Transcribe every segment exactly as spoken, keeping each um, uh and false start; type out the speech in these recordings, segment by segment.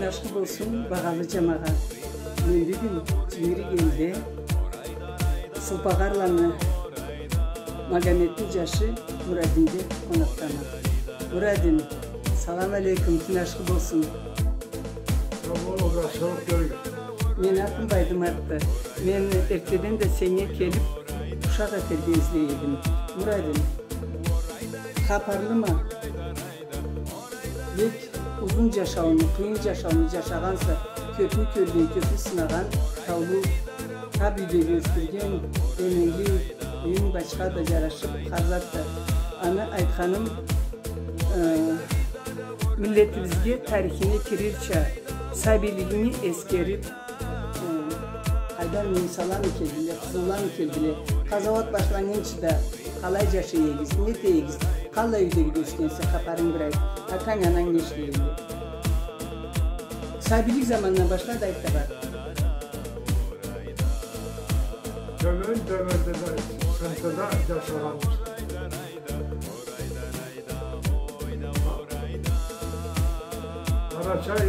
Ашхы болсун, багъалы джамагъат. Мен бюгюн Тюйюрюк элде Сулпагъарланы Магометни джашы Мурадинде къонакъдама. Мурадин, салам алейкум, кюн ашхы болсун. Сау бол, Аллах саулукъ берсин. Мени атым Байдыматды. Мен эртеден да сеннге келип, ушакъ этерге излей эдим. Мурадин, хапарлыма, бек узун джашауну, къыйын джашауну джашагъанса, кёпню кёллей, кёпню сынагъан, таулу, таб юйдеги ёсдюрген, эненги юйюнг башха да джарашып, хар зат да. Аны айтханым, э, миллетибизге тарихине кирирча, сабийлигинги эсгерип, э, къайдан муйсаламы келдиле, къызылламы келдиле, къазауат башланнгынчы да къалай джашай эдигиз, не эте эдигиз, къаллай юйде ёсгенсе, хапарынг бир айт, атанг, ананг не ишлей эди? Сабийлик замандан башла да айт да бар. Тёбен Тебердеде, Сынтыда джашагъанбыз. Къарачай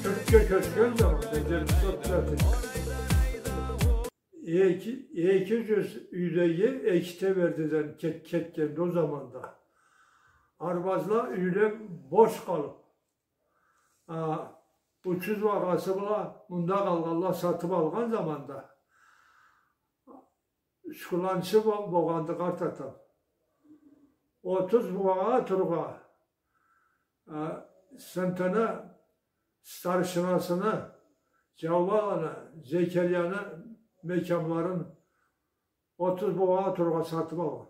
Тюркге кёчген заманда, джетмиш тёрт эки, эки джюз юйдеги эки Тебердеден кет-, кетгенди ол заманда. Арбазла, юйле бош къалып, а, уч джюз багъасы бла мында къалгъанла сатып алгъан заманда, ючкюланчы бол-, болгъанды къарт атам. Отуз багъа тургъа, а, Сынтыны старшинасыны, Джаубаланы, Зекерияны мекямларын отуз багъа тургъа сатып алгъан.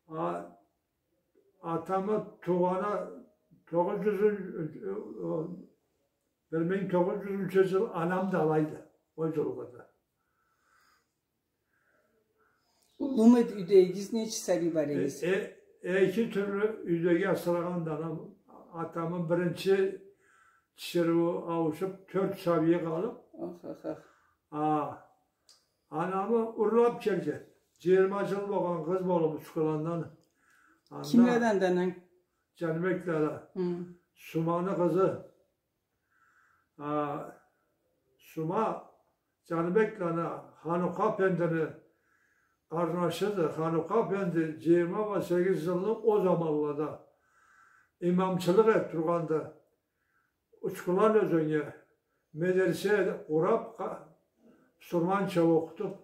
А, атамы туугъаны тогъуз джюз, бир минг тогъуз джюзюнчю джыл анам да алайды, ол джылгъыды. Уллуму эди юйдегигиз, ненча сабий бар эдигиз? Э, э, эки тюрлю юйдеги асырагъанды анам. Атамы биринчи тиширыуу ауушуп, тёрт сабийи къалып. Ах, ах, ах. А, анамы урлап келген. Джыйырма джыл болгъан къыз болуп ючкюландан. Кимледенди ананг? Джанибекледе. Хы. Суманы къызы. А, Сума Джанибекланы, Ханукъа эфендини къарнашыды. Ханукъа эфенди джыйырма бла сегиз джылны ол заманлада имамчылыкъ этип тургъанды. Учкулан ёзеннге медресе къурап, къа-, бусурманча окъутуп.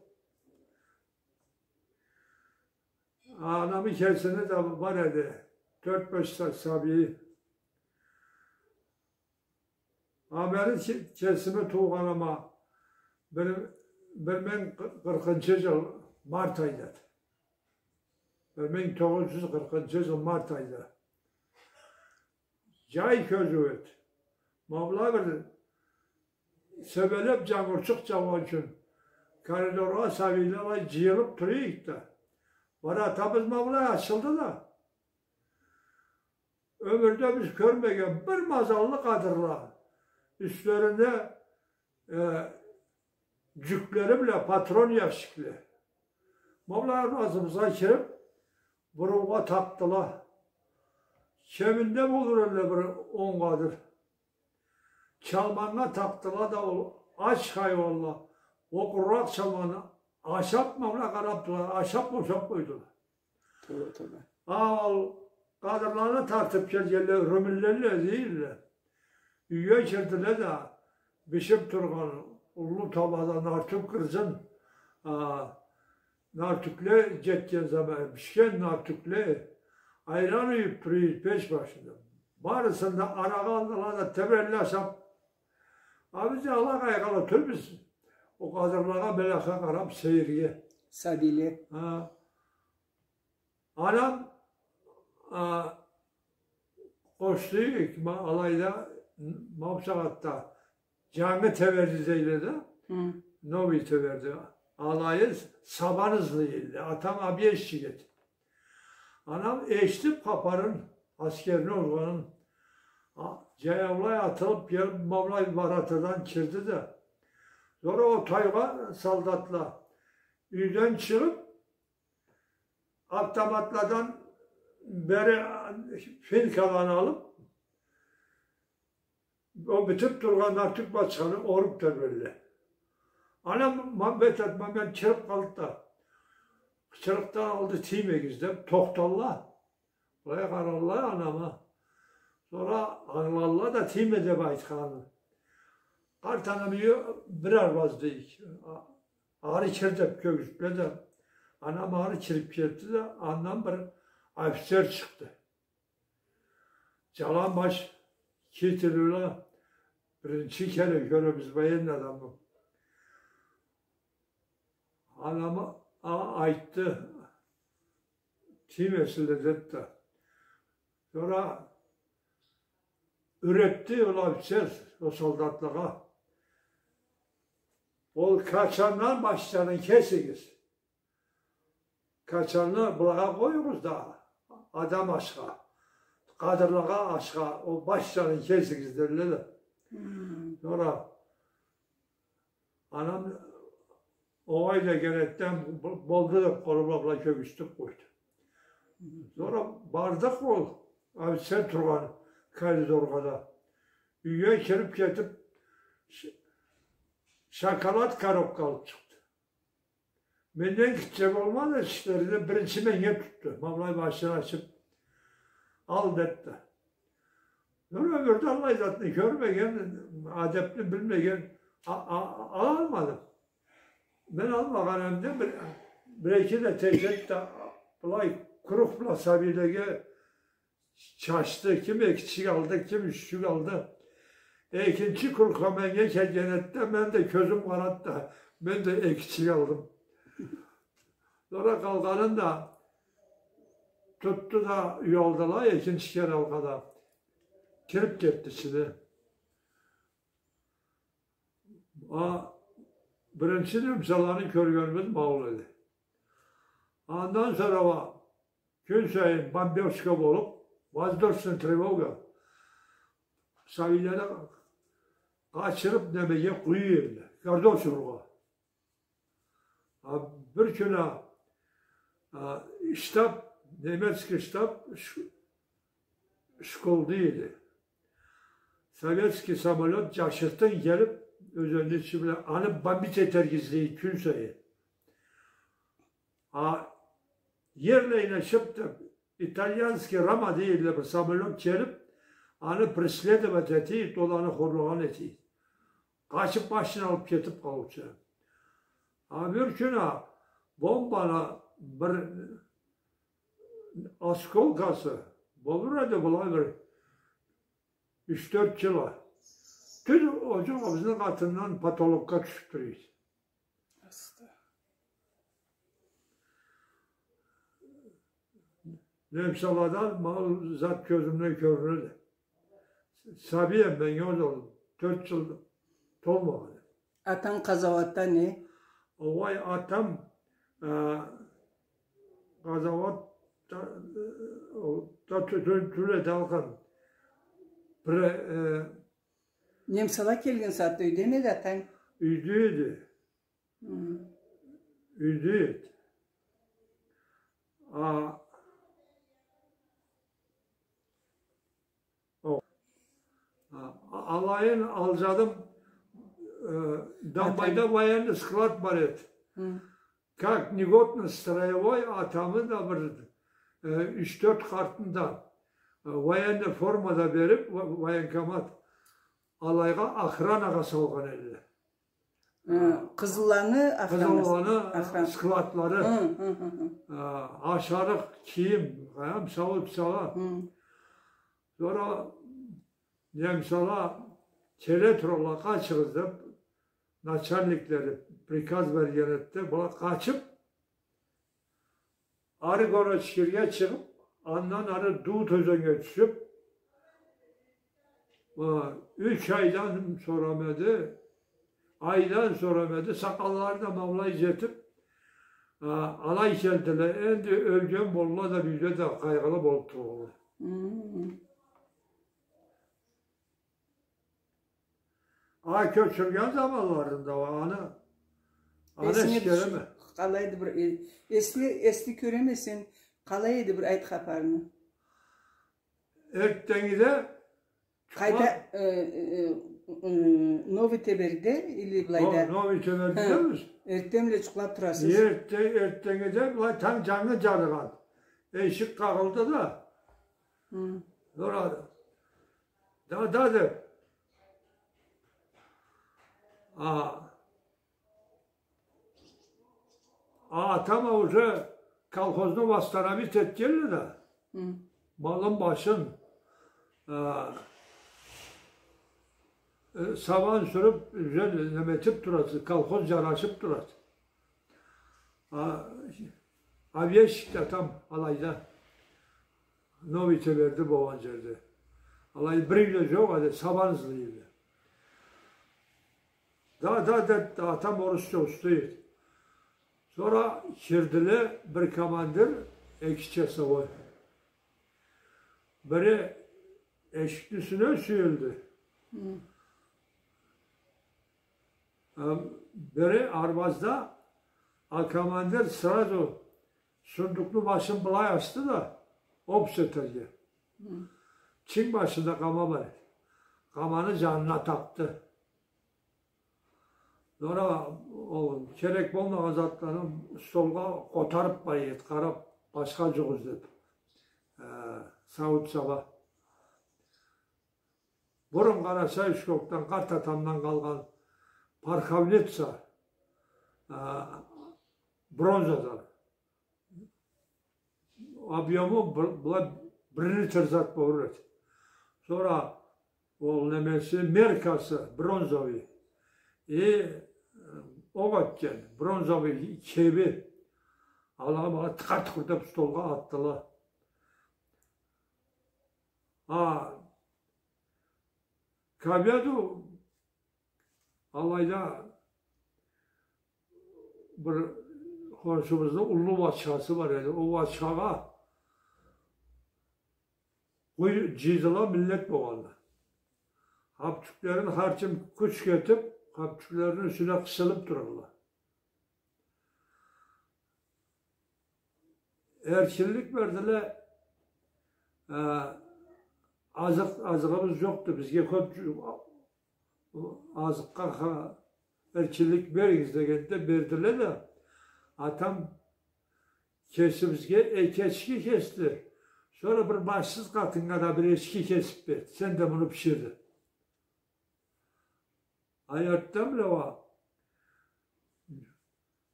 Анамы кесини да бар эди тёрт-беш са-, сабийи. А мени ке-, кесими туугъаныма бир, бир минг къыркъынчы джыл март айдады. Бир минг тогъуз джюз къыркъынчы джыл март айда. Джай кёзюу эди. Ма былай бир себелеп джангурчукъ джаугъан ючюн коридоргъа сабийле алай джыйылып тура эдик да. Воротабыз ма былай ачылды да. Ёмюрде биз кёрмеген бир мазаллы къадырла. Юслеринде, э, джюклери бла патрон ящикле. Ма былай арбазыбызгъа кирип, буруугъа такъдыла. Кеминде болур элле бир он къадыр. Чалманнга такъдыла да, ол ач хайуанла, ол къуруракъ чалманны ашап, ма былай къарап тургъан, ашап бошап къойдула. Тёбе, тёбе. А ол къадырланы тартып келгенле, румюнлелле дейдиле. Юйге кирдиле да, бишип тургъан уллу табада нартюх къырджын, а, нартюхле джетген заман, бишген нартюхле, айран юйюп тура эди печ башында. Барысын да арагъа алдыла да, тебренле ашап. А биз ала къайгъылы тюлбюз. Ол къадырлагъа, миллетге къарап сейирге. Сабийле. Ха. Анам, а, къошду, ма алайда, ма бусагъатда джангы Теберди дейле да, хы, новый Теберди. Алайы Сабан ызлы эди. Атам объездчик эди. Анам эшитип хапарын, аскерни озгъанын, а, джаяулай атылып келип, ма былай воротадан кирди да. Сора ол тайгъа солдатла юйден чыгъып, автоматладан бери финкадан алып, ол битип тургъанда тюк бачханы оруп тебрелле. Анам, Мамбет, атма мен чырып къалды да, чырыкъдан алды, тиймегиз деп, тохталла. Былай къаралла анама. Сора ангылалла да тийме деп айтханын. Къарт анам бир арбазды, а-, ары кир деп кёргюзтдюле да, анам ары кирип кетди да, андан бир офицер чыкъды. Джаланбаш, кителле, биринчи кере кёребиз военный адамны. Анама а-, айтды, тиймесинле деди да. Сора юретди ол офицер ол солдатлагъа. Ол качандан башларын кесигиз. Качанны былагъа къоюгъуз да, адам ашха, къадырлагъа ашха, ол башларын кесигиз, дедиле да. Хм. Сора анам огъай деген этди, бо-, болду деп, къолу бла былай кёргюзтюп къойду. Сора бардыкъ ол офицер тургъан коридоргъа да. Юйге кирип кетип, ш-, шоколад коробка алып чыкъды. Менден гитче болмады, ишлеринде биринчи меннге тутду. Ма былай башын ачып, ал, деди да. Мен ёмюрде аллай затны кёрмеген, адепни билмеген, а-, а-, алалмадым. Мен алмагъан эдим да, бир, бир эки да тетет да, былай круг бла сабийлеге чачды, ким экичик алды, ким юччюк алды. Экинчи кругха меннге келген эди да, мен да кёзюм къарады да, мен да экичик алдым. Сора къалгъанын да тутду да, уялдыла, экинчи кере алгъа да кирип кетди ичине. А, биринчи немсаланы кёргенибиз ма ол эди. Андан сора уа кюн сайын бомбёжка болуп, воздушная тревога, сабийлени къачырып немеге къоя эдиле, Гордовчургъа. А, бир кюн а, а, штаб, немецкий штаб ш-, школда эди. Советский самолёт джашыртын келип, ёзенни ичи бла, аны бомбить этерге излей эди кюн сайын. А, ерлейин ачып да, итальянский Рома дей эдиле, бир самолёт келип, аны преследовать эте эди, ол аны хорлагъан эте эди. Къачып, башын алып кетип къалыучу. А бир кюн а бомбаны бир осколкасы болур эди, былай бир юч-тёрт кило. Тюз ол джукъ бизни къатындан потолокга тюшюп тура эди. Аста. Немсаладан ма ол зат кёзюмден кёрюнеди. Сабий эдим мен, ол тёрт джыл толмагъан эди. Атанг къазауатда не? Огъай, атам, э, къазауатда, э, ол да тю-, тю-, тюл эди алкъын. Бир, э, немсала келген сагъатда юйдемиди атанг? Юйде эди. Хы. Юйде эди. А, о. А, алайын алджадым, э, Дамбайда военный склад бар эди. Хы. Как негодный строевой атамы да бир, э, юч-тёрт къартын да, э, военный форма да берип, во-, военкомат алайгъа охранагъа салгъан эдиле. Хы, къызылланы охранасы. Къызылланы складлары. Хы, хы, хы, хы. Э, ашарыкъ, кийим, къайдам, сауут сала. Хы. Сора немсала келе туралла, къачыгъыз деп, начальниклери приказ берген эди да, была къачып, ары Городскийге чыгъып, андан ары Дуу тёзеннге тюшюп, э, юч айдан сора мыды, айдан сора мыды, сакъаллары да ма былай джетип, э, алай келдиле, энди ёлген болурла да, бюйде да къайгъылы болуп тургъанла. Хы. А, кёчюрген заманларында аны, аны эсинге эсгереме. Къалайды бир, э, эсли, эсли кёреме сен, къалай эди бир айт хапарынгы. Эртденги да Къайда, э, э, э, Новый Теберде или былайда? Новый Теберде да биз. Эртденбла джукълаб турасыз? Эртде-, эртденги да былай танг джангы джарыгъан. Эшик къагъылды да. Хы. Сора да, да деб. А, А, атам а уже колхозну восстановить этгенле да, хы, малын башын, а, э, сабан сюрюб, уже неме этиб турады, колхоз джарашыб турады. А, овесчик да атам алайда, Новый Теберде болгъан джерде. Алай бир юй да джокъ эди, сабан излей эди. Да, да, да, да, атам орусча уста эди. Сора кирдиле бир командир, эки часовой. Бири эшикни юсюне сюелди. Хы. Э, бири арбазда, а командир сразу сундукъну башын былай ачды да, обыск этерге. Хы. Чинг башында къама бар эди. Къаманы джанына такъды. Сора ол керек болмагъан затларын столгъа къотарыб бара эди, къараб, башха джукъ излеб. Э, сауут-саба. Бурун Къарачай-Ушкокдан, къарт атамдан къалгъан пороховница, э, бронзадан. Объёму бир, была бир литр зат болур эди. Сора ол немеси, меркасы бронзовый. И, э, окъ этген бронзовый кеби. Ала, ала тыкъыр-тыкъыр деб столгъа атдыла. А, к обеду алайда бир хоншубузну уллу бачхасы бар эди. Ол бачхагъа къуй-, джыйдыла, миллет болгъанды. Хапчюклерин хар ким кюч этиб, хапчюклерини юсюне къысылыб туралла. Эркинлик бердиле. Э, азыкъ, азыгъыбыз джокъду. Бизге кёб джу-, азыкъгъа ха-, эркинлик беригиз дегенде бердиле да, атам кесибизге эки эчки кесди. Сора бир башсыз къатыннга да бир эчки кесиб берди. Сен да муну бишир, деди. Ай, эртденбла уа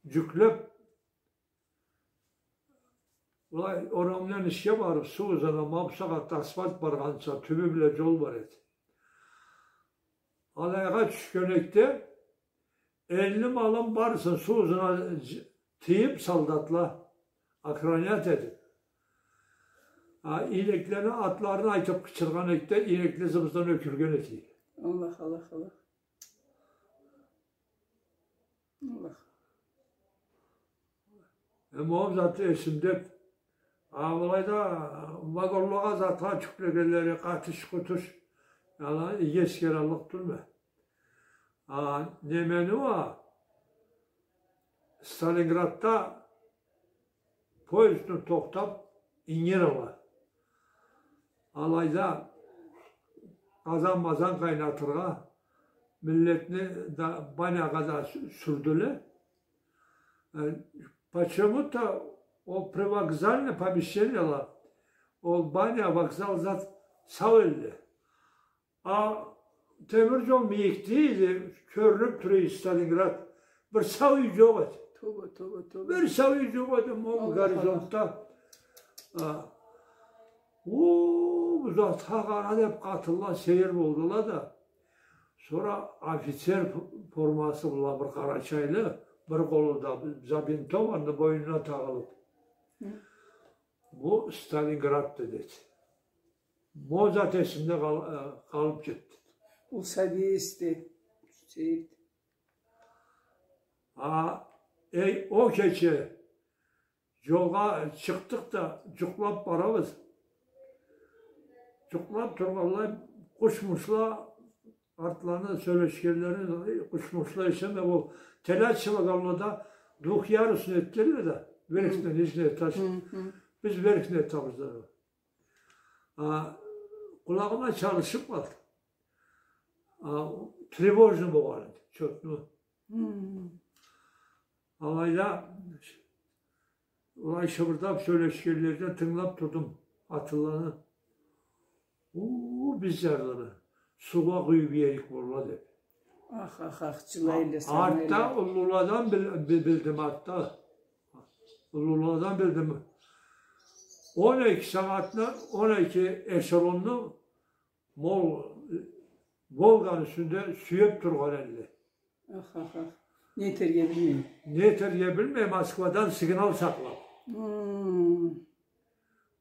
джюклеб, былай орамдан ишге барыб, суу узана, ма бусагъатда асфальт баргъанча, тюбю бла джол бар эди. Алайгъа тюшген эдик да, элни малын барысын суу узана тыйыб, солдатла охранять этиб. А, ийнеклени атларын айтыб къычыргъан эдик да, ийнекле ызыбыздан ёкюрген эди. Аллах, Аллах, Аллах. Аллах. Эм ол зат эсимде. А былайда вагонлагъа, затха джюклегенлери, къатыш-къутуш, ала, иги эсгераллыкъ тюлме. А, немени уа, Сталинградда поездни тохтаб, ингир ала. Алайда къазан-мазан къайнатыргъа, миллетни да банягъа да сю-, сюрдюле. Э, почему-то ол привокзальный помещениела, ол баня, вокзал зат сау элле. А темир джол мийикди эди, кёрюнюб тура эди Сталинград. Бир сау юй джокъ эди. Тоба, тоба, тоба. Бир сау юй джокъ эди, ма ол горизонтда. А, о, бу затха къара деб, къатынла сейир болдула да. Сора офицер ф-, формасы бла бир къарачайлы, бир къолу да забинтованный, бойнуна тагъылыб. Хы. Бу Сталинградды, деди. Ма ол зат эсимде къал-, э, къалыб кетди. Ол сабий эсде, сейир. А, эй, ол кече джолгъа чыкъдыкъ да, джукълаб барабыз. Джукълаб тургъанлай, къуш-мушла артланы сёлешгенлерин, къуш-мушла эшитеме, ол телячьи вагонлада двухъярусный этгенле да, верхний, нижний этаж. Хы, хы. Биз верхний этажда. А, къулагъыма чалышыб къалды. А, тревожный болгъан эди, чётню. Алайда алай шыбырдаб сёлешгенлерине тынгылаб турдум. Атыланы. Уу, биз джарланы суугъа къуюб иерик болла деб. Ах, ах, ах, джылай элле, сагъынай элле. Артда уллуладан бил-, би-, билдим, артда. Уллуладан билдим. Он эки сагъатны, он эки эшелонну Мол-, Волганы юсюнде сюеб тургъан элле. Ах, ах, ах. Не этерге билмей. Не этерге билмей, Москвадан сигнал сакълаб.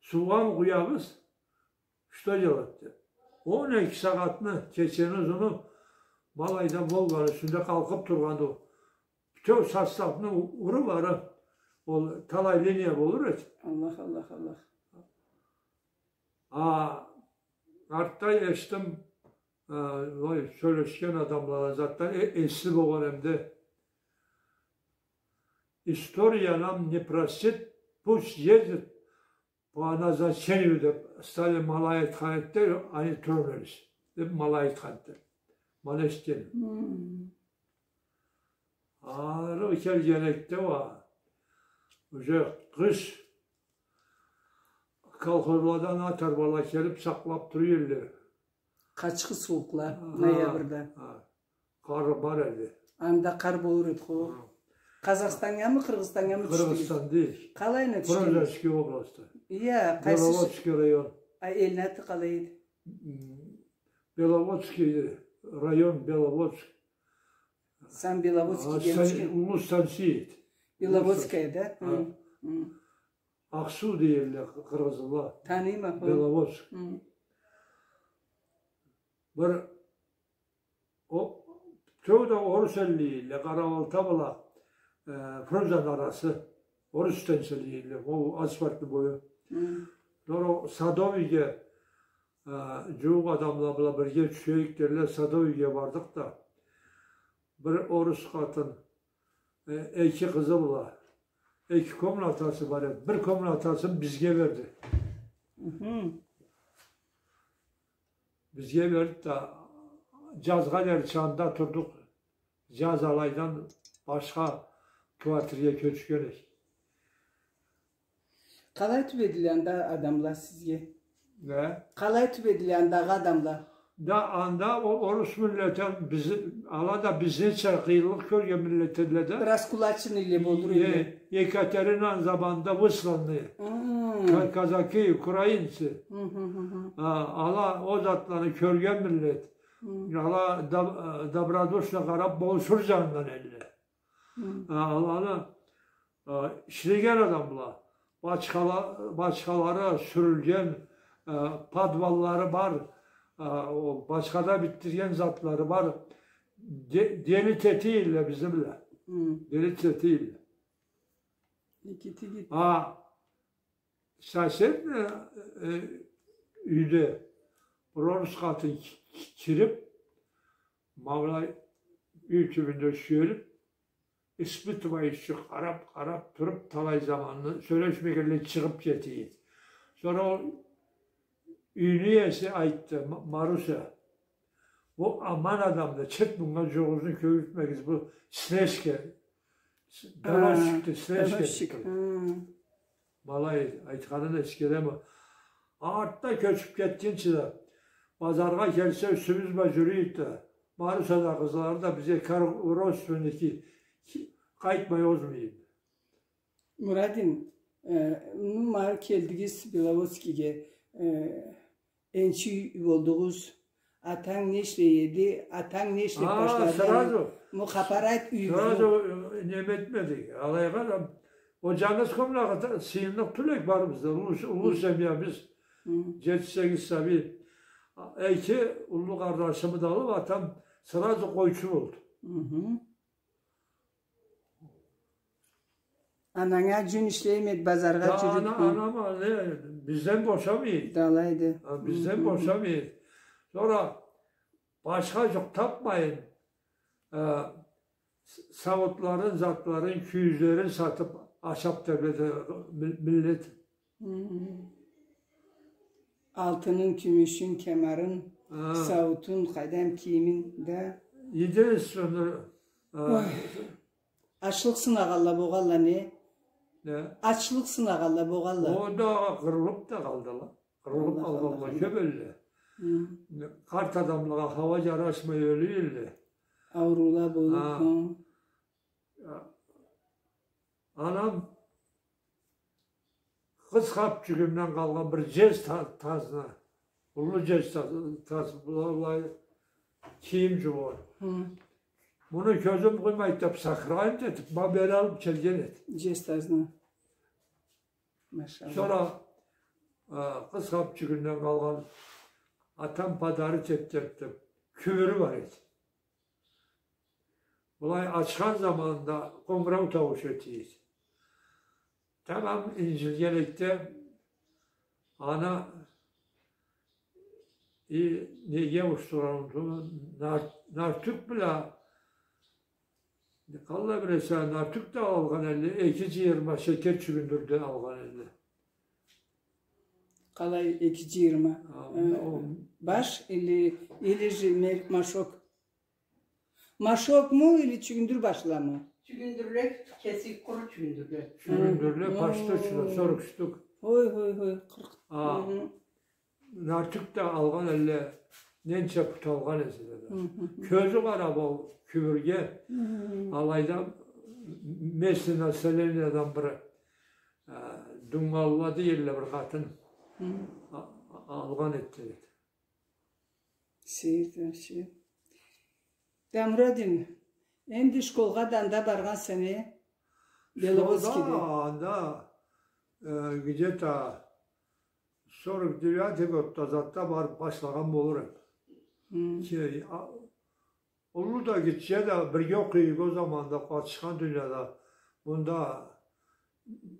Суугъамы къуябыз? Что делать деб. Он эки сагъатны, кечени узуну ма алайда Волганы юсюнде къалкъыб тургъанды. Бютеу составны у-, уруб ары, ол талай линия болур эди. Аллах, Аллах, Аллах. А, артда эшитдим, э, былай сёлешген адамланы, затдан э-, эсли болгъан эм да. История нам не простит, пусть ездит по назначению деб Сталин ма алай айтхан эди да, они тронулись деб ма алай айтхан эди. Ма аны эшитгенме. Ары келгенекде уа, уже къыш, колхозладан ат арбала келиб сакълаб тура элле. Къачхы сууукъла, ноябрда. Къары бар эди. Анда къар болур эди хо. Къазахстангамы, Къыргъызстангамы тюшдюгюз? Къыргъызстан дегил. Къалайына тюшдюгюз? Грозновский области. Я, къайсы? Беловодский район. А элни аты къалай эди? Беловодский район, Беловодск. Сен Беловодскийге тюшген. Уллу станция эди. Беловодская, да? Акъсу дей элле къыргъызла. Таныйма, хо. Беловодск. Бир, о, бютеу да орус элле, къарабалта бла, э, Фрунзаны арасы. Орус станция дей элле, ол асфальтны бою. Сора Садовыйге, э, джууукъ адамла бла бирге тюшейик дедиле, Садовыйге бардыкъ да. Бир орус къатын, э, эки къызы бла, эки комнатасы бар эди. Бир комнатасын бизге берди. Бизге берди да, джазгъа дери анда турдукъ. Джаз алайдан башха квартирге кёчгенек. Къалай тюбедиле анда адамла сизге? Не? Къалай тюбедиле андагъы адамла? Да, анда о-, орус миллет, биз, ала да бизнеча къыйынлыкъ кёрген миллет эдиле да. Раскулаченныйле болур эдиле. Екатеринаны заманында высланные. Ка-, казаки, украинцы. А, ала о затланы кёрген миллет. Ала доб-, добродушно къараб, болушур джанындан эдиле. А, аланы, а, ишлеген адамла, бачхала-, бачхалары сюрюлген, а, подваллары бар, а, ол бачхада битдирген затлары бар. Де-, делить эте эдиле бизни бла. Делить эте эдиле. А, соседний, э, юйде бир орус къатын ки-, ки-, кириб, ма былай юй тюбюнде сюелиб, испытывающий къараб, къараб туруб, талай заманны сёлешмегенлей чыгъыб кетейик. Сора ол юйню иеси айтды, Ма-, Маруся, бу аман адамды, чырт мынга джугъугъузну кёргюзтмегиз, бу слежка, доносчикди, слежка. Ма алай айтханын эсгереме. Артда кёчюб кетгинчи да, базаргъа келсе, юсюбюз бла джюрюйдю да, Марусяны къызлары да бизге как родственники, къайтмай озмайдыла. Мурадин, э, ну, ма келдигиз Беловодскийге, э, энчи болдугъуз. Атанг не ишлей эди, атанг не ишлеб башлады? Сразу. Муну хапар айт, юйюбюзню. Сразу, э, неме этмедик. Алайгъа да, о джангыз комнатагъа сыйынныкъ тюл эдик барыбыз да. Уллу, уллу семья биз. Джети-сегиз сабий. Эки уллу къарнашымы да алыб, атам сразу къойчу болду. Ананг а джюн ишлеймеди, базаргъа джюрюп. Анам а, не, бизден бошамайды. Да алайды. Бизден бошамайды. Сора башха джукъ табмайын, э, с-, саутларын, затларын, кюйюзлерин сатып, ашап тебреди мил-, миллет. Алтынын, кюмюшюн, кемерин, сауутун, къайдам, кийимин да. Единственный, а, ачлыкъ сынагъанла болгъанла, не? Не? Ачлыкъ сынагъанла болгъанла. О да къырылып да къалдыла. Къырылып къалгъанла кёп элле. Къарт адамлагъа хауа жарашмай ёле элле. Ауруула болуп, хы. Анам къыз къапчыгъындан къалгъан бир жез та-, тазна, уллу жез та-, таз, былай кийим жуугъан. Муну кёзюм къуймайды деп, сохранить этип, ма бери алып келген эди. Жез тазна. Машалла. Сора, а, къыз къапчыгъындан къалгъан атам подарить этди деп, кюбюрю бар эди. Былай ачхан заманында къонгурау таууш этеди. Тамам инжилген эди да, ана, и, неге ауушдургъанын, нар-, нартюх бла, къаллай бир эсе, нартюх да алгъан элле, эки жыйырма шекер чюгюндюр да алгъан элле. Къалай эки жыйырма? А, э, баш или, или же мер-, машок? Машокму или чюгюндюр башламы? Чюгюндюрле, кесик къуру чюгюндюрле. Чюгюндюрле, пашта чула, сорок штук. Ой, ой, ой, къыркъ. А, нартюх да алгъан элле, ненча пут алгъан эсе да. Кёзю къарап ол кюбюрге, алайда местный населениеден бир, а, Дунгалла дейдиле бир къатын. А, а, алгъан эди, дейди. Сейир да, сейир. Да, Мурадин, энди школгъа да анда баргъанса, не? Беловодскийде. Школда анда, э, где-то сорок девятый годда затда барып башлагъан болур эдим. Хы. Уллу да, гитче да бирге окъуйукъ ол заманда, къатышхан дунияда. Мында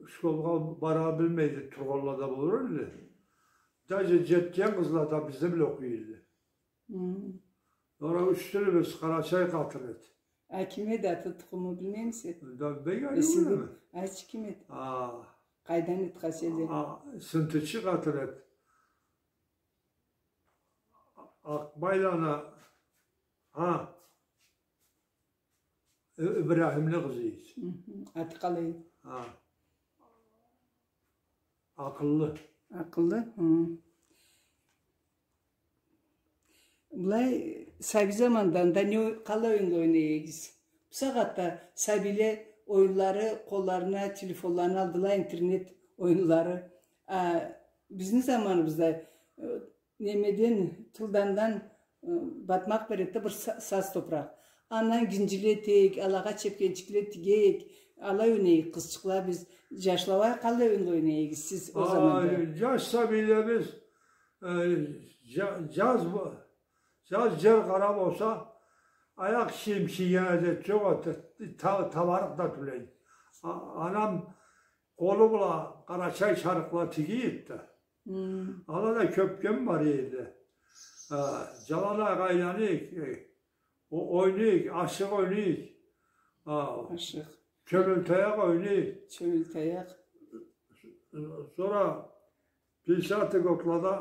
школгъа бара билмей тургъанла да болур элле. Даже жетген къызла да бизни бла окъуй элле. Хы. Сора юч тюрлюбюз, къарачай къатын эди. А ким эди аты, тукъуму билмеймисе? Да бек ариу билеме. Айтчы, ким эди? А. Къайдан эди, къайсы элден? А, сынтычы къатын эди. Акъбайланы, а, Ибрахимни къызы эди. Хы хы. Аты къалай? А. Акъыллы. Акъыллы? Хы. Былай, сабий заманда анда не ой-, къалай оюнла ойнай эдигиз? Бусагъатда сабийле оюнлары, къолларына телефонланы алдыла, интернет оюнлары. А бизни заманыбызда, э, немеден, тылдандан, э, батмакъ береди да бир са-, саз топуракъ. Андан гинжиле этейик, алагъа чепкенчикле тигейик, алай ойнайыкъ, къызчыкъла, биз. Жашла уа къалай ойнай эдигиз сиз ол заманда? Ай, жаш сабийлебиз, э, жа-, жаз бу-, жаз жер къара болса, аякъ кийим кийген адет жокъ эди, та-, табарыкъ да тюл эди. А-, анам къолу бла къарачай чарыкъла тигий эди да. Хы. Ала да кёпген бар эди. А, жаланаяк айланайыкъ, э, о-, ойнайыкъ, ашыкъ ойнайыкъ. А, ашыкъ. Чёмелтаякъ ойнайыкъ. Чёмелтаякъ. Сора пятидесятый годлада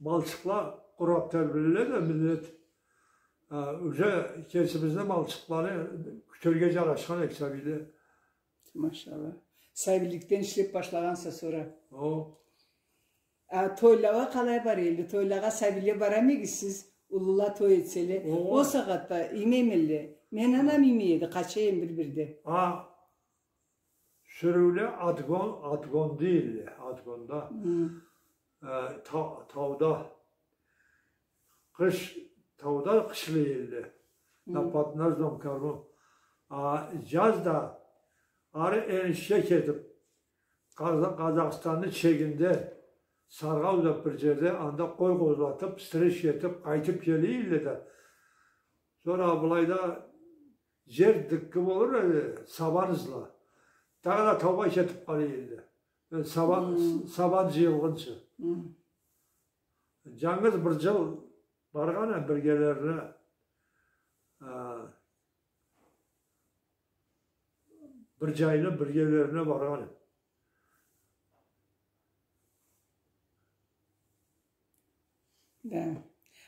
малчыкъла къурап тебреле да миллет. А, уже кесибизни малчыкъланы кютерге жарашхан эдик сабийле. Машалла. Сабийликден ишлеп башлагъанса сора. О. А тойла уа къалай бара эди? Тойлагъа сабийле барамы эдигиз сиз? Уллула той этселе. О. Ол сагъатда иймейми элле? Мени анам иймей эди, къача эдим бир-бирде. А, сюрюуле отгон, отгон дейдиле, отгонда. Хы. Э, та-, тауда. Къыш тауда къышлай эдиле. Хы. На подножном корму. А жаз да ары энишге кетип, Къаза-, Къазахстанны чегинде Саргъау деп бир жерде, анда къой къозлатып, стрижка этип, къайтып келе эдиле да. Сора былайда жер дыкъы болур эди, сабан ызла. Дагъыда таугъа кетип къала эдиле. Э, сабан, хы, сабан жыйылгъынчы. Хы. Жангыз бир жыл баргъан эм биргелерине, а, бир жайны биргелерине баргъан эм. Да.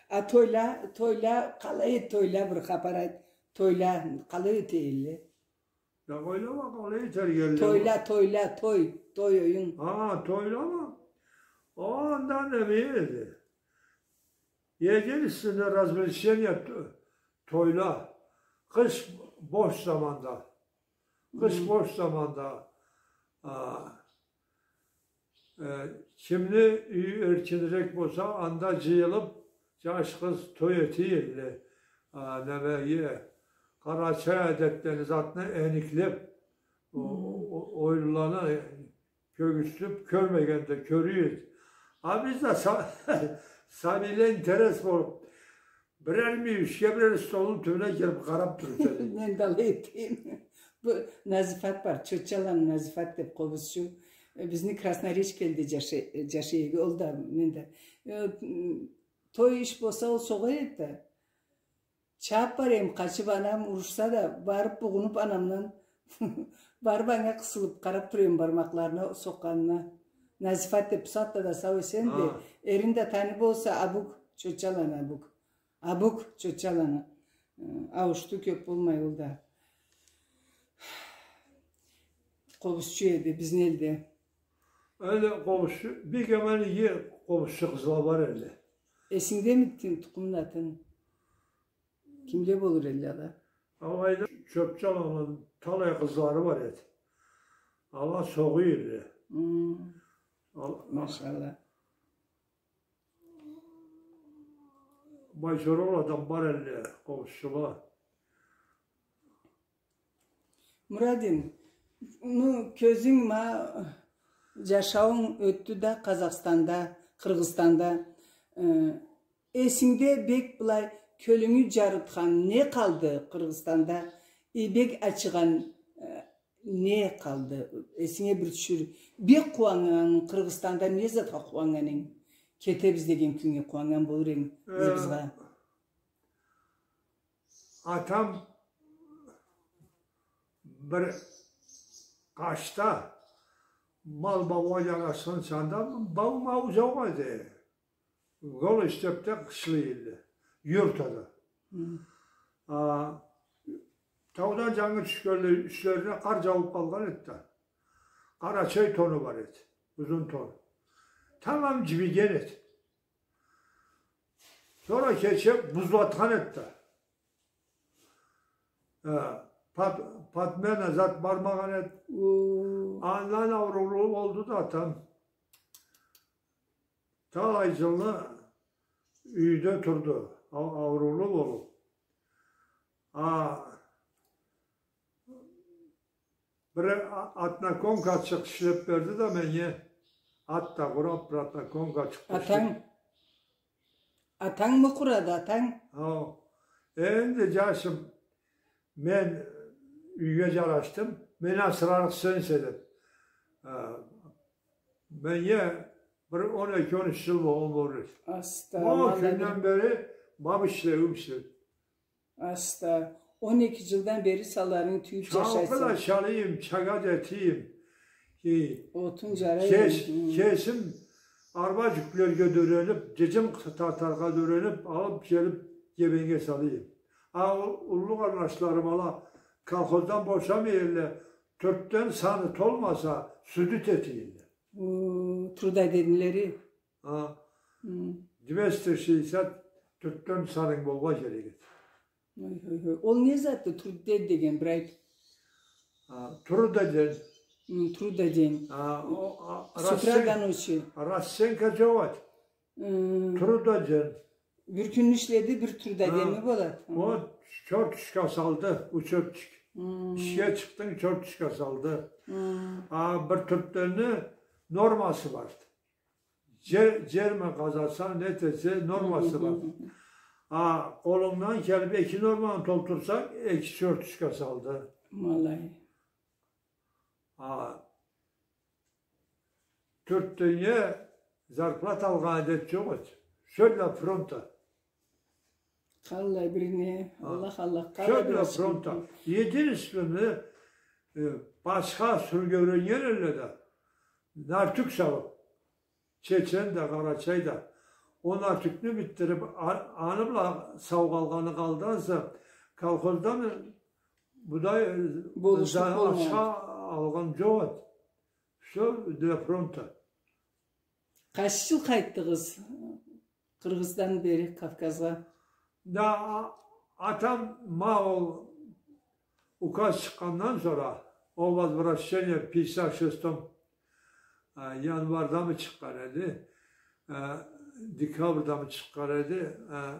А тойла, тойла, къалай эди тойла, бир хапар айт. Тойла къалай эте элле? Я, ойлама, къалай этерге элле? Тойла, тойла, той, той оюн. А, тойлама. О, анда неме эди? Единственное развлечение т-, тойла. Къыш бош заманда. Къыш бош заманда, а, э, кимни юйю эркинирек болса, анда джыйылыб, джаш-къыз той эте элле, а, немеге, къарачай адетлени, затны эниклеб, о-, о-, оюнланы кёргюзтюб, кёрмеген да кёре эди. А биз да са-, сабийле интерес болуб, бирер мюйюшге, бирер столну тюбюне кириб къараб турур эдик. Мен да алай этеме. Бу Назифат бар, Чотчаланы Назифат деб, къобузчу. Э, бизни Красноречье элде джаша-, джашай эди, ол да, мен да. Э, м, той иш болса, ол согъа эди да. Чабыб бара эдим, къачыб, анам урушса да, барыб бугъунуб анамдан, барыб анга къысылыб, къараб тура эдим бармакъларына, сокъгъанына. Назифат деб, бусагъатда да сау-эсен да, эрин да таныйб болса, Абук, Чотчаланы Абук. Абук, Чотчаланы. Э, ауушду, кёб болмай ол да. Къобузчу эди бизни элде. Эле къобузчу, бек аман иги къобузчу къызла бар элле. Эсингдеми тукъумну атын? Кимле болур элле ала? Алайда Чотчаланы талай къызлары бар эди. Ала согъуй элле. Хм. Ал-, машалла. Байсоролладан бар элле къобузчула. Мурадин, ну, кёзюнг ма, джашауунг ётдю да Къазахстанда, Къыргъызстанда. Э, эсингде бек былай кёлюнгю джарытхан не къалды Къыргъызстанда? Э, бек ачыгъан, э, не къалды? Эсинге бир тюшюр. Бек къууаннган Къыргъызстанда не затха къууаннган эдинг? Кетебиз деген кюннге къууаннган болур эдинг, э, ызыбызгъа. Атам бир къачда мал баугъа джарашхан чагъында, бау-мау джокъ эди. Гол степде къышлай эди. Юртада. Хы. А, таудан джангы тюшгенлей юслерине къар джаууб къалгъан эди да. Къарачай тону бар эди. Узун тон. Тамам джибиген эди. Сора кече бузлатхан эди да. Э, пат-, подмена зат бармагъан эди. О. Андан ауруулу болду да атам. Талай джылны юйде турду. Ау-, ауруулу болуб. А, Бир а-, однокомкачыкъ ишлеб берди да меннге, ат да къураб, бир однокомкачыкъ ишлеб. Атанг? Атангмы къурады, атанг? Хо. Энди, джашым, мен юйге джарашдым, мени асырарыкъ сенсе, деб. Э, меннге бир он эки, он юч джыл болгъан болур эди. Аста, ол кюнден бери баб ишлеуюмсе. Аста, он эки джылдан бери салларынгы тюйюб джашайса. Чалгъы да чалыйым, чага да этийим. Хы. Отун джарайым. Кес-, хы, кесим арба джюклерге да юрениб, джеджем тартаргъа да юрениб, алыб келиб, гебеннге салыйым. А, у-, уллу къарнашларым ала колхоздан бошамай элле, тёртден саны толмаса, сюдют этий элле. О, трудоденьлери. А, хы, двести шестьдесят тёртден санынг болургъа керек эди. Ой, ой, ой. Ол не затды, трудодень деген, бир айт. А, трудодень. Хы, трудодень. А, о, а, с утра до ночи. Расценка джокъ эди. Хы. Трудодень. Бир кюнню ишледи, бир трудоденьми болады? Хы. Ол чёрточка салды, учётчик. Хы. Ишге чыкъдынг, чёрточка салды. Хы. А, бир тёртденни нормасы барды. Джер, джерме къазаса, не этесе, нормасы бар. Хы, хы, хы, хы. А, къолунгдан келиб эки норманы толтурсанг, эки чёрточка салды. Ма алай. А, тёртденнге зарплата алгъан адет джокъ эди. Всё для фронта. Къаллай бирине, а, Аллах, Аллах, къаллай бир фронта. Единственный, э, башха сюрюуге юреннген элле да, нартюх салыб, чечен да, къарачай да, Он артыкъны битдирип, а-, аны бла сау къалгъаны къалды ансы, колхоздан будай, э, болушлукъ за-, болмай. Ачха алгъан джокъ эди. Всё для фронта. Къач джыл къайтдыгъыз Къыргъыздан бери Кавказгъа? Да, а-, атам ма ол указ чыкъгъандан сора, о возвращение в пятьдесят шестом, э, январдамы чыкъгъан эди, э, декабрдамы чыкъгъан эди, э,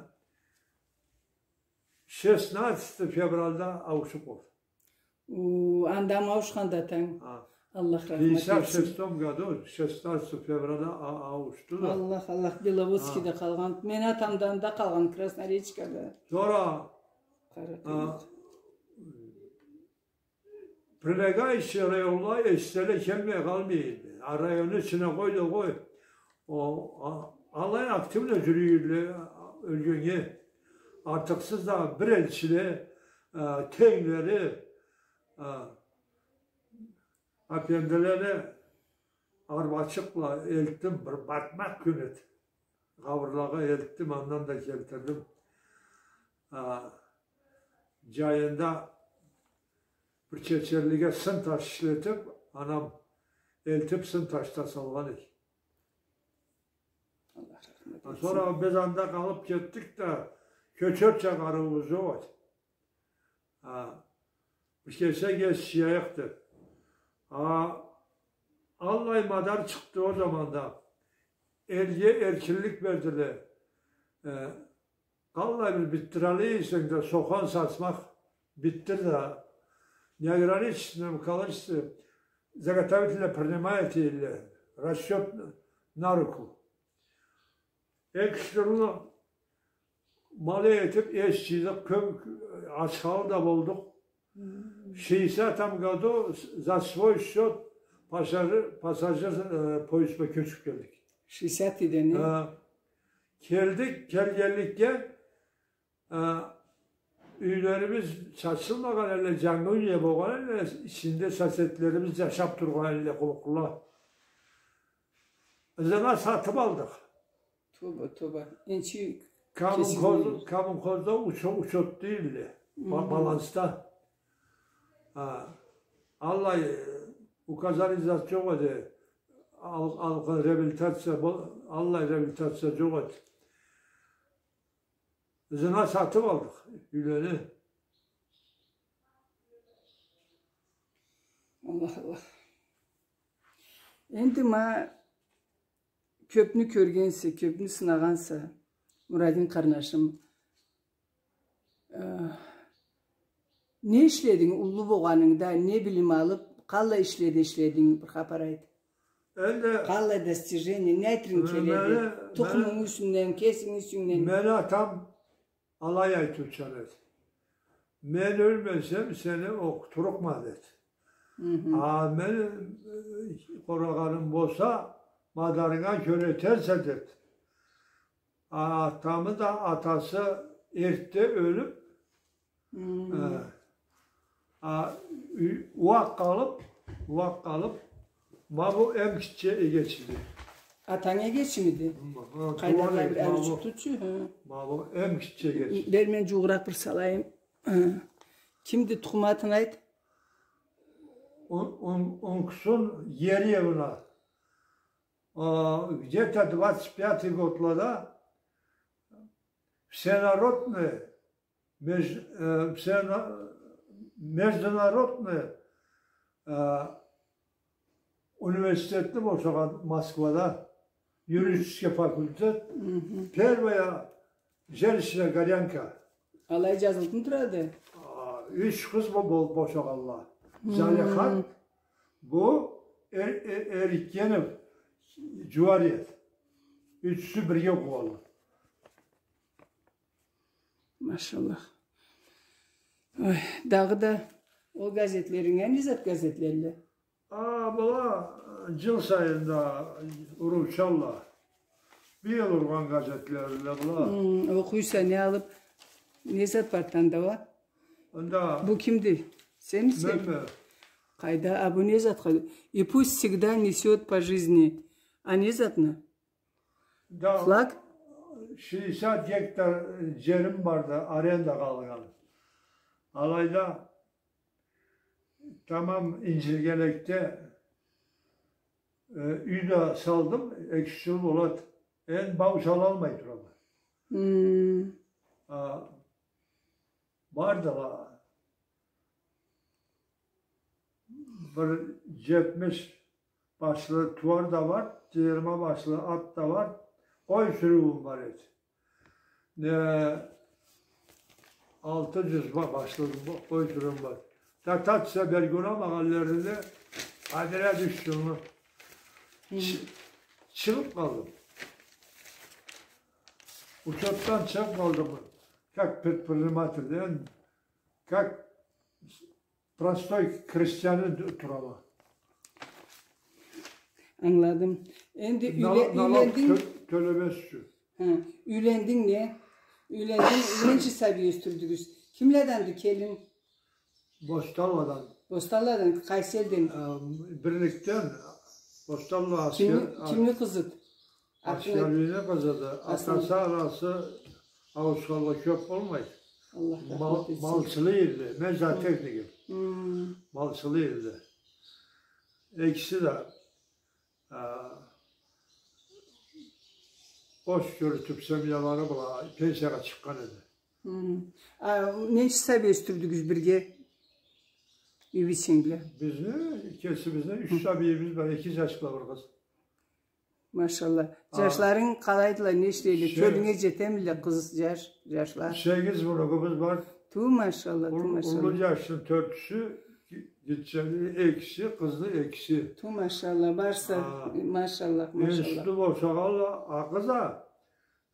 шестнадцатого февральда ауушуп къалды. О, анда ауушханды атанг. А. Аллах рахмат этсин. В пятьдесят шестом году, шестнадцатого февраля а-, ауушду да. Аллах, Аллах, Беловодскийде къалгъан. Мени атам да анда къалгъан, Красноречкада. Сора, а, прилегающий районла эшитселе келмей къалмай эди. А районну ичине къой да къой. О, а, алай активно джюрюй эдиле, а, ёлгеннге. Артыкъсыз да бир элчиле, а, тенглери, а, апендилени арбачыкъла элтдим, бир батмакъ кюн эди. Къабырлагъа элтдим, андан да келтирдим. А, джайында бир чеченлиге сын таш ишлетип, анам элтип сын таш да салгъан эди. Аллах рахмат этсин. А, сора биз анда къалып кетдик да, кёчерча къарыуубуз джокъ эди. А, бир кесек эс джыяйыкъ деп. А, аллай мадар чыкъды ол заманда. Элге эркинлик бердиле. Э, къаллай бир битдираллыкъ эсенг да, сохан сатмакъ битдир да. Неограниченном количестве заготовителя принимает или расчёт на руку. Эки юч джылны мал этип, эс джыйдыкъ, кёп ачхалы да болдукъ. Мгм. В шестидесятом году за свой счёт пассажир, пассажир, э, поездге кёчюп келдик. Шестидесятыйда не? Э, келдик, келгенликге, э, юйлерибиз чачылмагъан элле, джангы юйле болгъан элле, ичинде соседлерибиз джашап тургъан элле, къурукъла. Ызына сатып алдыкъ. Тоба, тоба. Энчи коммунхоз-, кесиз коммунхозда учё-, учёт дейдиле. Ба-, мгм, баланста. А, аллай, э, указание зат джокъ эди. Ал-, алгъын реабилитация, бо-, аллай реабилитация джокъ эди. Ызына сатып алдыкъ юйлени. Аллах, Аллах. Энди ма кёпню кёргенсе, кёпню сынагъанса, Мурадин къарнашым, э, не ишлединг, уллу болгъанынгда, не билим алып, къаллай ишледе ишлединг, бир хапар айт. Энди къаллай достижение, не айтырынг келеди? Тукъумунгу юсюнден, кесинги юсюнгден. Мени атам алай айтыучан эди. Мен ёлмесем, сени окъутурукъма, деди. Мгм. А мен, э, къорагъаным болса, мадарынга кёре этерсе, деди. А атамы да атасы эртде ёлюп, мм, э, а, уакъ къалып, уакъ къалып, ма бу эм гитче эгечиди. Атанг эгечимиди? Ма, ма, къайда, туугъан ма, ма бу, ма бу эм гитче эгечи. Бер, мен джуугъуракъ бир салайым. Хы. Кимди, тукъум атын айт. Ун-, ун-, Унксун Ериевна. А, где-то двадцать пятый годлада всенародный, меж-, э, всена-, международный, э, университетни бошагъан Москвада, юридический факультет, мгм, первая женщина-горянка. Алай джазылыбмы турады? А, юч къыз бо-, бол-, бошагъанла. Мм. Залихат, бу Эр-, Э-, Эрикенов, Джуариев. Ючюсю бирге окъугъанла. Машаллах. Ой, дагъыда ол газетлеринг, а, не зат газетледиле? А, была, джыл сайын да уручалла. Быйыл ургъан газетледиле была. Хы, окъуйса, не алып, не зат барды анда уа? Анда. Бу кимди? Сенмисе? Менме. Къайда, а бу не затха? И пусть всегда несёт по жизни. А не затны? Да, флаг? Шестьдесят гектар джерим барды, арендагъа алгъан. Алайда тамам инжилгенекде, э, юй да салдым, эки-юч джыл болады. Энди бау салалмай турама. Хм. А, бардыла. Бир джетмиш башлы тууар да бар, джыйырма башлы ат да бар, къой сюрюуюм бар эди. Не, алты джюз ба-, башлы бу къой сюрюуюм бар. Дотация бергенем, аллеринде, адряд юч джылны. Хы. Чы-, чыгъыб къалдым. Учётдан чыгъыб къалдым. Как предприниматель, энди, как простой крестьянин турама. Ангыладым. Энди юйле-, юйлендинг? Тё-, тёлемез ючюн. Хы, юйлендинг, не? Юйлендинг, ненча сабий ёсдюрдюгюз? Кимледенди келин? Босталладан. Босталладан, къайсы элден? Э, Бирликден, Босталла аскер. Кимни, кимни къызыды? Аскерини къызыды. Атасы, анасы ауушханлы кёб болмайды. Аллах рахмат этсин. Малчылы эди. Мен зоотехник эдим. Хм. Малчылы эди. Экиси да, а, къош джюрютюб, семьялары бла пенсиягъа чыкъгъан эди. Хм. А ненча сабий ёсдюрдюгюз бирге? Юй бийченгле. Бизни, кесибизни юч сабийибиз бар, эки джаш бла бир къыз. Машалла. А. Джашларынг къалайдыла, не ишлейле? Кёлюнге джетемиле къыз, джаш, джашла? Сегиз внугубуз бар. Ту машалла, ту машалла. Уллу джашны тёртюсю, гитчени экиси, къызны экиси. Ту машалла, барса, машалла, машалла. Институтну бошагъанла, а къыз а,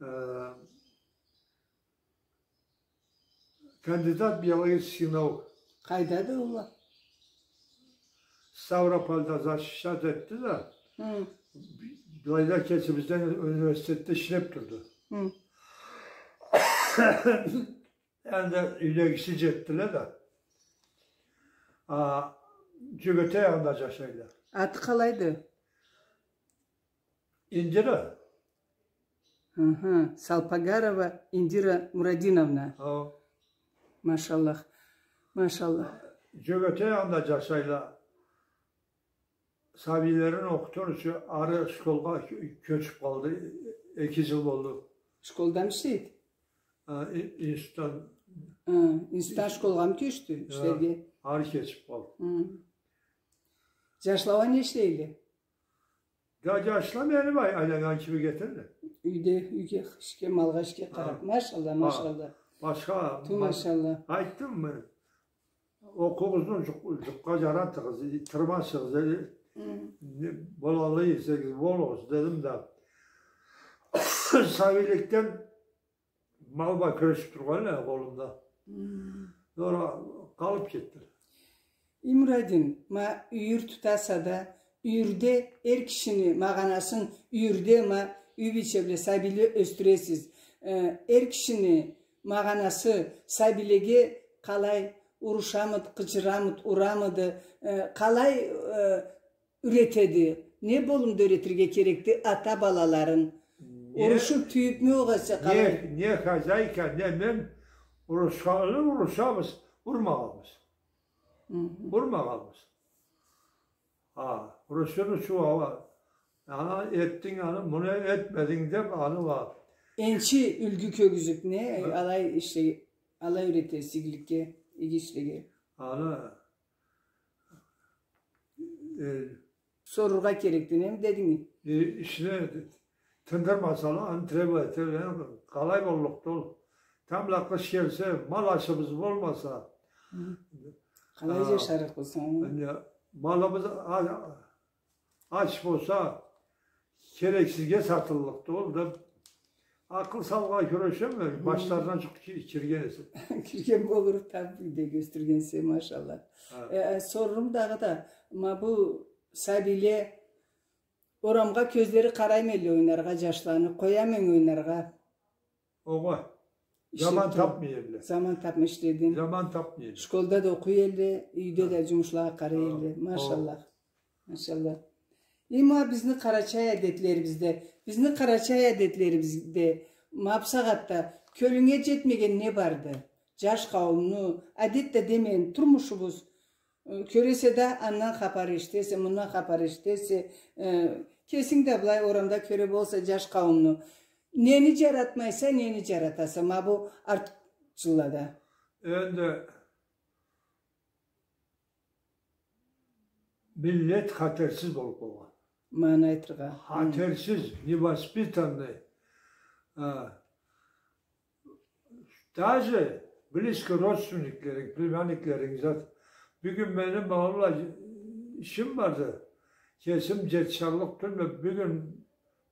э, кандидат биологических наук. Къайдады ол а? Ставропольда защищать этди да, хы, былайда кесибизден университетде ишлеб турду. Хы. Энди юйдегиси джетдиле да. А, Джёгетей янында джашайла. Аты къалайды? Индира. Хы-хы. Салпагарова Индира Мурадиновна. Хо. Машаллах. Машаллах. Джёгетей янында джашайла. Сабийлерин окъутур ючюн ары школгъа кё-, кёчюб къалды. Эки джыл болду. Школдамы ишлейди? Хы, и-, институтдан. Хы, институтдан школгъамы кёчдю ишлерге? Хы, ары кёчюб къалды. Хы. Джашла уа не ишлейле? Да джашла мени ай-, айланнган кими кетелле. Юйде, юйге, ишге, малгъа, ишге къараб. Машалла, машалла. Башха, ту машалла. Айтдым мен, окъуугъузну джукъ-, джукъгъа джаратыгъыз, тырмашыгъыз, э, не, болаллы эсегиз, болугъуз, дедим да. Сабийликден мал бла кюрешиб тургъанла къолумда. Хм. Сора къалыб кетдиле. Имрадин, ма юйюр тутаса да, юйюрде эр кишини магъанасын, юйюрде ма юй бийче бла сабийле ёсдюресиз. Э, эр кишини магъанасы сабийлеге къалай, урушамыды, къычырамыды, урамыды, э, къалай, э, юретеди? Не болумда юретирге керекди ата балаларын? Не, урушуб, тюйюбмю огъесе къалай? Не, не хозяйка, не мен урушханлы урушабыз, урмагъанбыз. Хы-хы. Урмагъанбыз. А, урушурму чугъала? Ана, этдинг аны, муну этмединг деб, аны уа. Энчи юлгю кёргюзюб, не, алай ишле-, алай юретесиз игиликге, иги ишлеге. Аны Э, сорургъа керекди, не дединг? Э, ишни тындырмасала, аны требовать этер, э, къалай боллукъду ол? Тамбла къыш келсе, мал ашыбыз болмаса. Хы. Къалай джашарыкъбыз, хы? Энди малыбыз а-, ач болса, керексизге сатыллыкъды ол да, акъыл салыргъа кюрешеме, хы, башларына джукъ ки-, кирген эсе. Кирген болур, таб, юйде ёсдюрген эсе, машалла. Хы. Э, э, сорурум дагъыда, ма бу сабийле орамгъа кёзлери къараймы элле ойнаргъа, джашланы къоямы эдинг ойнаргъа? Огъай. Ишлеб тураб. Заман табмай элле. Заман табмай ишлединг. Заман табмай элле. Школда да окъуй элле, юйде да джумушлагъа къарай элле. Хо. Машаллах. Машаллах. Эм а бизни къарачай адетлерибизде, бизни къарачай адетлерибизде Ма бусагъатда кёлюнге джетмеген не барды? Джаш къауумну, адет да демейин, турмушубуз. Э, кёресе да, андан хапар эшитесе, мындан хапар эшитесе, э, кесинг да былай орамда кёре болса джаш къауумну. Нени джаратмайса, нени джаратаса, ма бу арт джыллада? Энди миллет хатерсиз болуб къалгъан. Маны айтыргъа. Хатерсиз, невоспитанный. А, даже близко родственниклеринг, племянниклеринг зат. Бюгюн мени, ма, ишим барды. Кесим джетишаллыкъ тюлме, бюгюн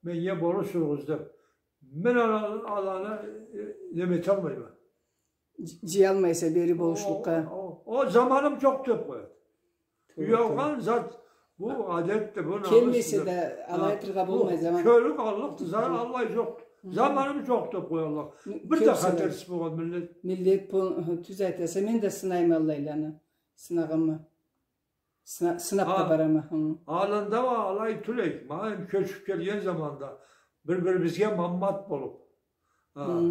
меннге болушугъуз деб. Мен ала-, аланы, э, неме эталмайма. Дж-, джыялмайса бери болушлукъгъа. О, о, о, заманым джокъ деб къояды. Туура, туура. Уялгъан зат, бу адетди, бу намысды. Келмесе да, алай айтыргъа болмай, заман. Кёлю къаллыкъды, зат аллай джокъду. Заманым джокъ деб къоялла. Бир да хатерсиз болгъан миллет. Миллет бу, тюз айтаса, мен да сынайма аллайланы. Сынагъанма. Сына-, сынаб да барама. Алында уа алай тюл эди. Ма кёчюб келген заманда бир-бирибизге маммат болуб. А,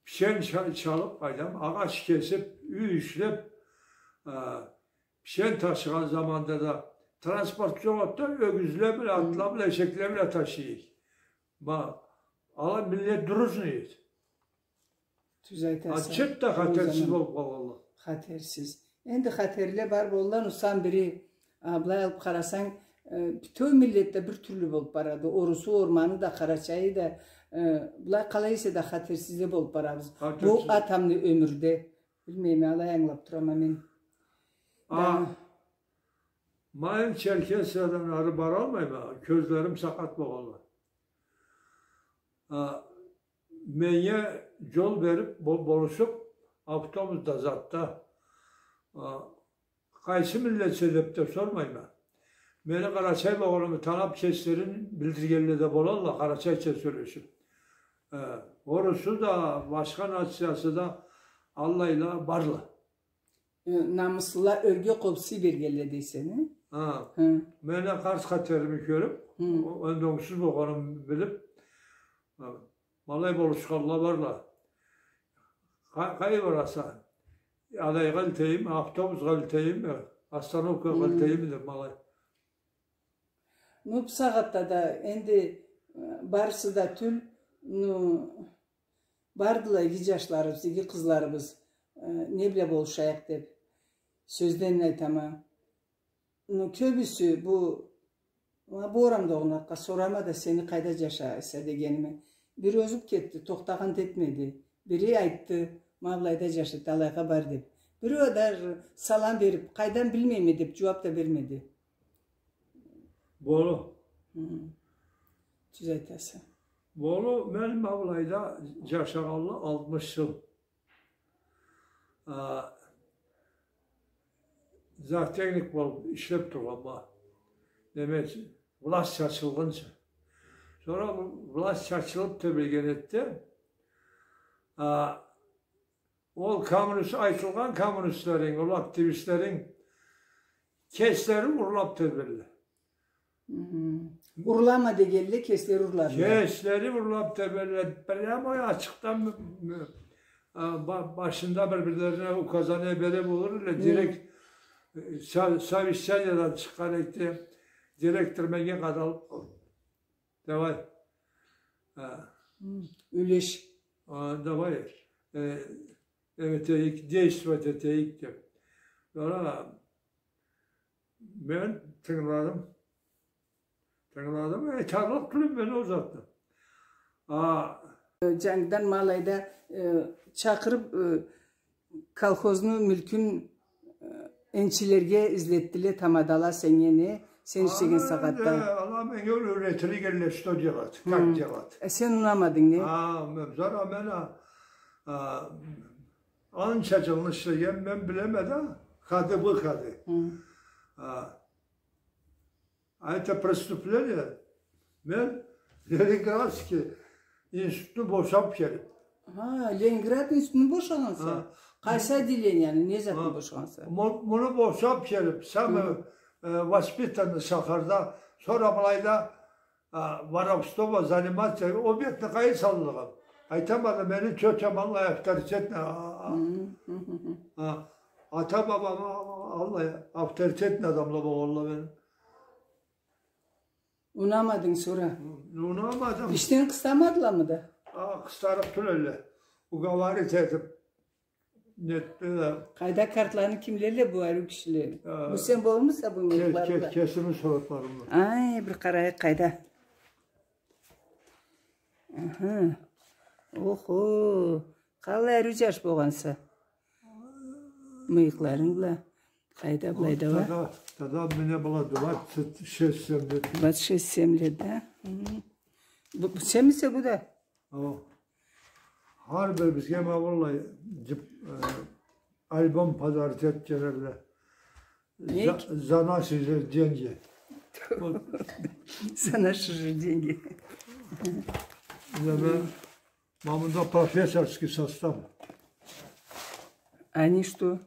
пишен ча-, чалыб, къайдам, агъач кесиб, юй ишлеб, а, пишен ташыгъан заманда да транспорт джокъ эди да, ёгюзле бла, атла бла, эшекле бла ташый эдик. Ма, ала миллет дружный эди. Тюз айтаса. Чырт да хатерсиз болуб къалгъанла. Хатерсиз. Энди хатерле бар боллукъду, сан бири, а, былай алыб къарасанг, э, бютеу миллет да бир тюрлю болуб барады. Орусу, орманы да, къарачайы да, э, былай къалай эсе да хатерсизле болуб барабыз. Бу атамны ёмюрде. Билмейме, алай ангылаб турама мен. А, да. Ма мен Черкесиядан ары баралмайма, кёзлерим сакъат болгъанла. А, меннге джол бериб, бо-, болушуб, автобусда, затда, а, къайсы миллетсе деб да сормайма. Мени къарачай болгъанымы таныб, кеслерин билдиргенле да болалла, къарачайча сёлешиб. Э, орусу да, башха нациясы да аллайла барла. Э, намыслыла, ёрге къобуз бергенле дейсе, не? Ха. Хы. Мени къарт хатерими кёрюб, о-, энди онгсуз болгъанымы билиб, а, ма алай болушханла барла. Къа-, къайда бараса? Алайгъа илтейим, автобусгъа илтейим, э, остановкагъа илтейим деб, ма алай. Ну, бусагъатда да энди, э, барысы да тюл, ну, бардыла иги джашларыбыз, иги къызларыбыз, э, не бла болушайыкъ деб. Сёзден айтама. Ну, кёбюсю бу, ма бу орамда огъуна сорама да, сени къайда джашайса дегениме. Бири ёзюб кетди, тохтагъан да этмеди. Бири айтды, ма былайда джашайды, алайгъа бар деб. Бири да салам бериб, къайдан билмейме деб, джууаб да бермеди. Болу. Хы. Тюз айтаса. Болу, мен ма былайда джашагъанлы алтмыш джыл. А, зоотехник болуб ишлеб тургъанма. Неме, власть чачылгъынчы. Сора бу власть чачылыб тебреген этди. А, ол коммунист, айтылгъан коммунистлеринг, ол активистлеринг кеслери урлаб тебрелле. Хы. Урлама дегенле, кеслери урладыла. Кеслери урлаб тебрелле. Прямо ачыкъдан, а, ба-, башында бир-бирлерине указание бере болур эле, директ, э, со-, совещаниядан чыкъгъан этди. Директор меннге къадалыб къалды. Давай. А. Хы. Юлеш. А, давай. Э, эме этейик, действовать этейик деб. Сора мен тынгыладым. Тынгыладым, айтарлыкъ тюлюм мен ол затны. А, джангыдан ма алайда, э, чакъырыб, э, колхозну мюлкюн, э, энчилерге излетдиле тамадала сеннге, не? Сен ишлеген сагъатда. Ала, ала меннге юретирик элле, что делать, как делать. Э, сен унамадынг, не? А, мен, зара мен, а, а, анча джылны ишлегенме, мен билеме да, ходы-выходы. Хы. А, а это преступление. Мен Ленинградский институтну бошаб келиб. Ха, Ленинград институтну бошагъанса? Ха. Къайсы отделенияны, не затны бошагъанса? Ха. Му-, муну бошаб келиб, самый, э, воспитанный шахарда, сора былайда а, воровствома заниматься, ол бетни къайын саллыкъ эдим. Айтама да, мени тётям аллай авторитетный, а, а, а, ата-бабам, а, аллай авторитетный адамла болгъанла мени. Унамадынг сора? Унамадым. Ишден къыстамадыламы да? А, къыстарыкъ тюл элле. Уговаривать этип, нетти да. Къайда, картланы кимлелле бу ариу кишиле? Э, бу сен болмуса бу ке-, мыйыкъларынгда? Ке-, кесими суратларымы. Ай, бир къарайыкъ къайда. Аха. Охо. Къаллай ариу джаш болгъанса. Мыйыкъларынг бла. Къайда, былайда уа? Тогда, тогда мне было двадцать шесть-семь лет. Двадцать шесть-семь лет, да? Хы. Бу, бу сенмисе бу да? О. Хар бирибизге ма быллай джып-, э, альбом подарить этгенле. За, за наши же деньги. За наши же деньги. Ма мында профессорский состав. Они что?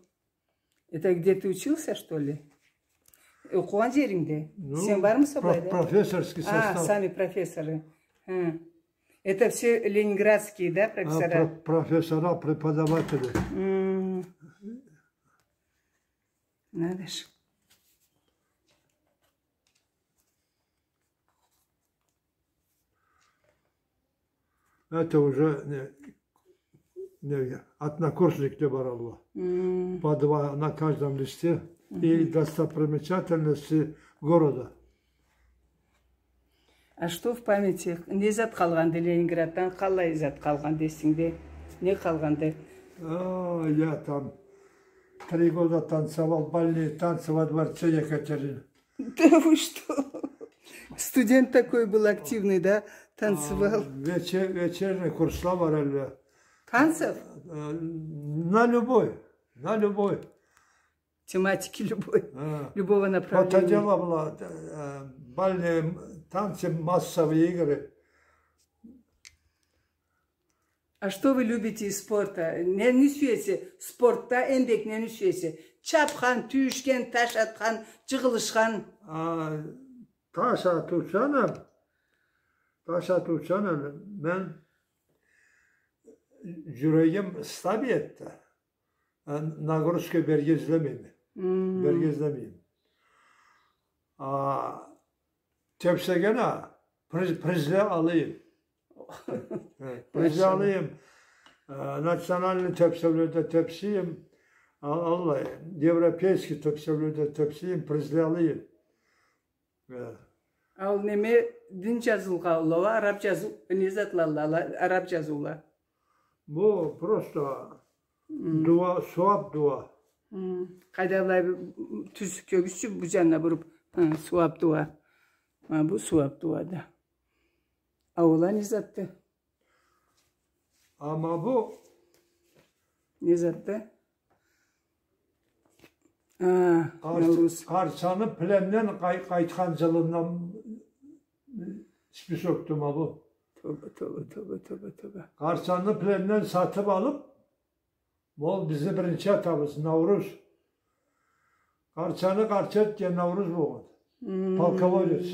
Это где ты учился, что ли? Окъугъан джерингде? Ну, сен бармыса былайда? Профессорский состав. А, сами профессоры. Хы. Это все ленинградские, да, профессора? А, про-, профессора, преподаватели. М. Надо ж. Это уже не, не, однокурсникле баралла. М. По два на каждом листе. Мгм. И достопримечательности города. А что в памяти? Не зат къалгъанды Ленинграддан? Къаллай зат къалгъанды эсингде? Не къалгъанды? А, я там три года танцевал бальные танцы во дворце Екатерины. Да вы что? Студент такой был активный, да? Танцевал. А, вече-, вечерний курсла бар элле. Танцев? Э, на любой, на любой. Тематики любой. А. Любого направления. Фотодела была, э, бальные танцы, массовые игры. А что вы любите из спорта? Нени сюесе? Спортда эм бек нени сюесе? Чапхан, тюйюшген, таш атхан, джыгъылышхан. А, таш атыучанмы, таш атыучанмы, мен джюрегим слабеет да. А, нагрузка берирге излемейме. М. Берирге излемейме. А, тепсегенде приз-, призле алайым. Э, призле алайым. Э, национальный тепсеуледе тепсийим. А, аллай, европейский тепсеуледе тепсийим, призле алайым. Э. А ол неме, дин джазылгъанла уа, араб джазыу, не затлалла ала, араб джазыула? Бу просто дуа, сууаб дуа. М. Къайда былай, м, тюз кёргюзчю бу джанына буруб. Хы, сууаб дуа. Ма бу сууаб дуа да. А ол а не затды? Ама бу не затды? А, Наурус. Къарчаны пленден къай-, къайтхан джылындан списокду ма бу. Тоба, тоба, тоба, тоба, тоба. Къарчаны пленден сатыб алыб, ол бизни биринчи атабыз, Наурус. Къарчаны къарча этген Наурус болгъан. М. Полководец.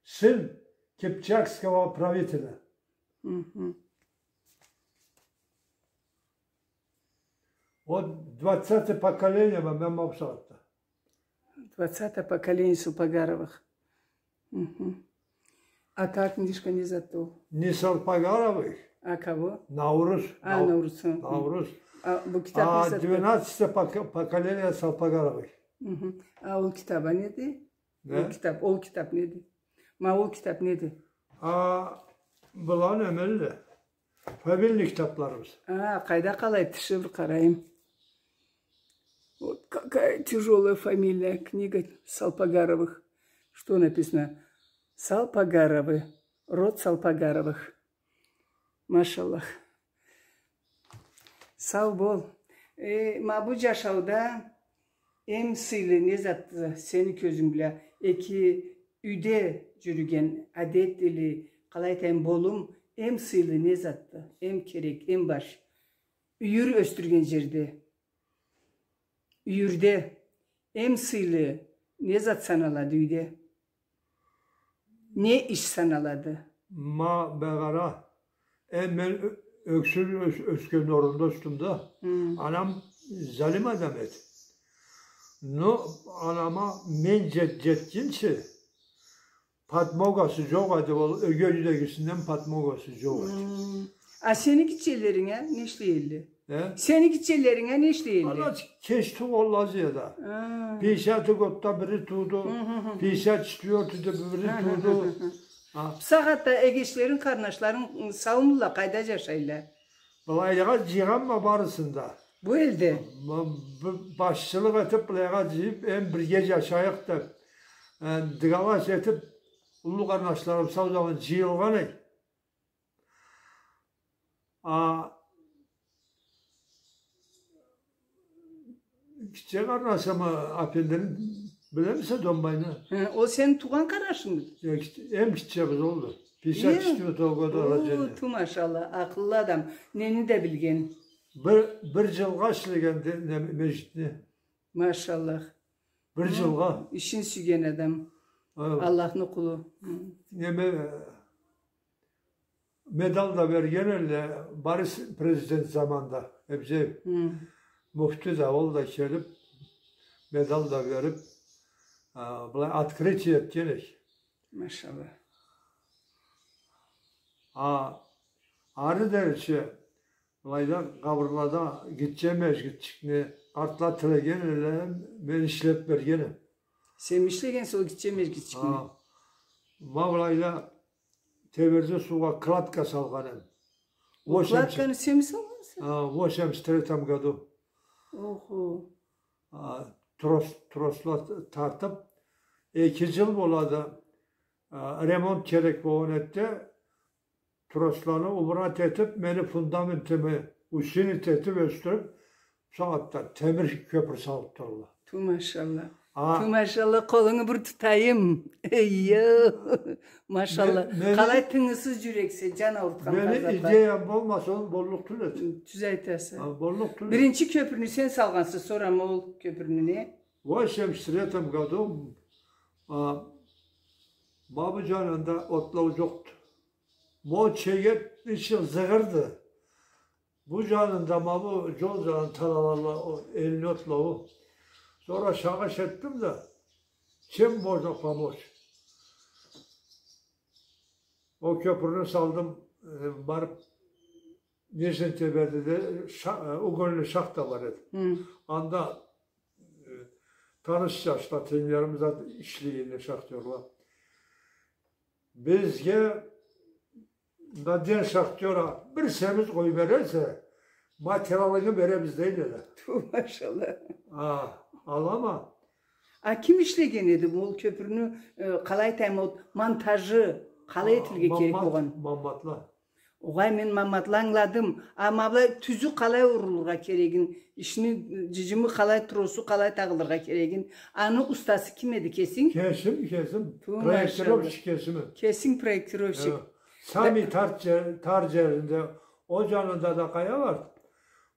Сын кипчакского правителя. Мгм. Вот двадцатое поколение ма мен ма бусагъатда. Двадцатое поколение Сулпагаровых. Мгм. А та книжка не затды ол? Не Сулпагаровых. А кого? Наурус. А, Нау-, Наурус, хы. Наурус. А бу китаб не затды? А, двенадцатое поко-, поколение Сулпагаровых. Мгм. А ол китаб а неди? Не? Ол китаб, ол китаб неди? Ма ол китаб неди? А, была немелле. Фамильный китабларыбыз. А, къайда къалай, тишир бир къарайым. Вот какая тяжёлая фамилия, книга Салпагаровых. Что написано? Салпагаровы. Род Салпагаровых. Машаллах. Сау бол. Э, ма бу джашауда эм сыйлы не затды сени кёзюнг бла? Эки юйде джюрюген адет или, къалай айтайым, болум эм сыйлы не затды? Эм керек, эм баш. Юйюр ёсдюрген джерде. Юйюрде эм сыйлы не зат саналады юйде? Не иш саналады? Ма, бегъара. Э, мен ё-, ёксюз ёс-, ёсген орунда ёсдюм да. Хы. Анам залим адам эди. Но анама мен жет-, жетгинчи подмогасы жокъ эди, ол ёгейдегисинден подмогасы жокъ эди. Хы. А сени гитчелеринг а не ишлей элле? Э? Сени гитчелеринг а не ишлей элле? Ала кеч туугъанла зияда. Хы. Пятьдесят годда бири тууду, хы, хы, хы, хы, пятьдесят четвёртыйде бири тууду. Хы, хы, хы, хы. Хы. Бусагъатда эгечлеринг, къарнашларынг саумула, къайда жашайла? Былайгъа жыйгъанма барысын да. Бу элде? Б-, б-, башчылыкъ этип, былайгъа жыйып, эм бирге жашайыкъ деп, э, дыгалаш этип, уллу къарнашларым сау заман жыйылгъан эди. А, гитче къарнашымы, Апендини, билемисе, Домбайны? Хы, ол сени туугъан къарнашынгмы? Э, гит-, эм гитчебиз олду. Пятьдесят четвёртого года рождения. О, ту, машалла, акъыллы адам. Нени да билген. Бир, бир жылгъа ишлегенди, не, межгитни. Машалла. Бир жылгъа. Ишин сюйген адам. Хы. Аллахны къулу. Хы. Неме, медал да берген элле, Борис президент заманда, Эбзеев. Хы. Муфти да, ол да келип, медал да берип, а, былай открытие этген эди. Машалла. А, ары деричи, былайда къабырлада гитче межгитчикни къартла тилеген элле, мен ишлеп берген эм. Сен ишлегенсе ол гитче межгитчикни? Хы. Ма былайда Теберди суугъа кладка салгъан эм. Ол кладканы сенми салгъанса? А, в восемьдесят третьем году. Охо. А, трос, тросла тартып, эки жыл болады, а, ремонт керек болгъан эди да, тросланы убрать этип, мени фундаментими усилить этип, ёсдюрюп, Бусагъатда темир кёпюр салып туралла. Ту, машалла. А. Ту, машалла, къолунгу бир тутайым. Эй, йо. Машалла. Ме-, мени, къалай тынгысыз жюрексе, жан аурутхан мени затла. Идеям болмаса, ол боллукъ тюл эди. Тюз айтаса. А, боллукъ тюл эди. Биринчи кёпюрню сен салгъанса, сора ма ол кёпюрню не? В восемьдесят третьем году, а, ма бу жанында отлоу жокъду. Ма ол чегет ичи зыгъырды. Бу жанында, ма бу жол жанын талалалла, ол элни отлоуу. Сора сагъыш этдим да, чем можно помочь? Ол кёпюрню салдым, э, барып, Нижний Тебердиде ша-, э, угольный шахта бар эди. Хы. Анда, э, таныш жашла, тенглерим зат ишлей эди, шахтёрла. Бизге на день шахтёра бир семиз къой бересе, материалынгы беребиз, дейле да. Ту, машалла. А, алама. А ким ишлеген эди бу ол кёпюрню, э, къалай айтайым, ол монтажы къалай этилирге керек болгъан? Маммат-, Мамматла. Огъай, мен Мамматла ангыладым. А ма былай тюзю къалай урулургъа керегин, ишни жыжымы къалай, тросу къалай тагъылыргъа керегин, аны устасы ким эди, кесинг? Кесим, кесим. Ту, машалла. Проектировщик кесими. Кесинг проектировщик. Э, самый тар жер-, тар жеринде, ол жанында да къая бар,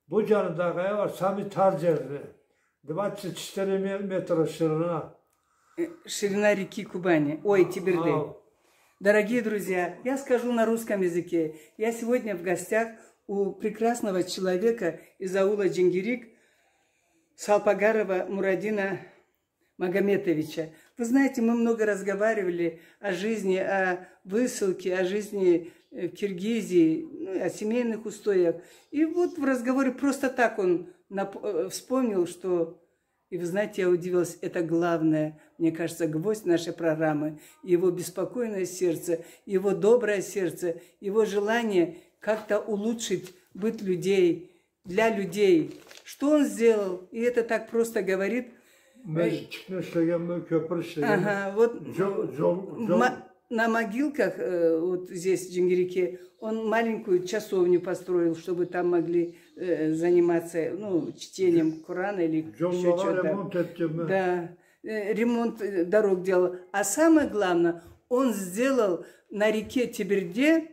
бу жанында къая бар, самый тар жерде. Двадцать четыре ме-, метра ширина. Э, ширина реки Кубани. Ой, Теберды. Ау. Дорогие друзья, я скажу на русском языке. Я сегодня в гостях у прекрасного человека из аула Джингирик Салпагарова Мурадина Магометовича. Вы знаете, мы много разговаривали о жизни, о высылке, о жизни, э, в Киргизии, ну, о семейных устоях. И вот в разговоре просто так он нап-, э, вспомнил, что, и вы знаете, я удивилась, это главное, мне кажется, гвоздь нашей программы, его беспокойное сердце, его доброе сердце, его желание как-то улучшить быт людей, для людей. Что он сделал? И это так просто говорит. Межгитчикни ишлегенми, кёпюр ишлегенми? Ага, вот. Жол, жол, жол. Ма-, на могилках, э, вот здесь, в Джингирике, он маленькую часовню построил, чтобы там могли, э, заниматься, ну, чтением Корана или ещё чё-то. Жоллагъа ремонт этгенми? Да. Э, ремонт, э, дорог делал. А самое главное, он сделал на реке Теберде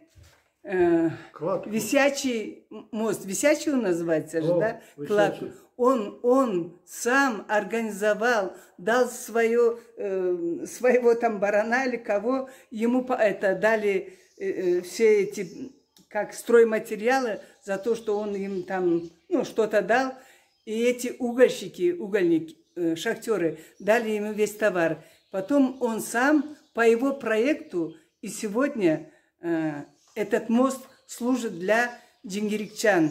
э, Кладку. Висячий м-, мост, висячий он называется же, да? Кладку. Он, он сам организовал, дал своё, э, своего там барана или кого, ему по-, это, дали, э, э, все эти, как стройматериалы, за то, что он им там, ну, что-то дал. И эти угольщики, угольники, э, шахтёры дали ему весь товар. Потом он сам по его проекту, и сегодня, э, этот мост служит для джингирикчан.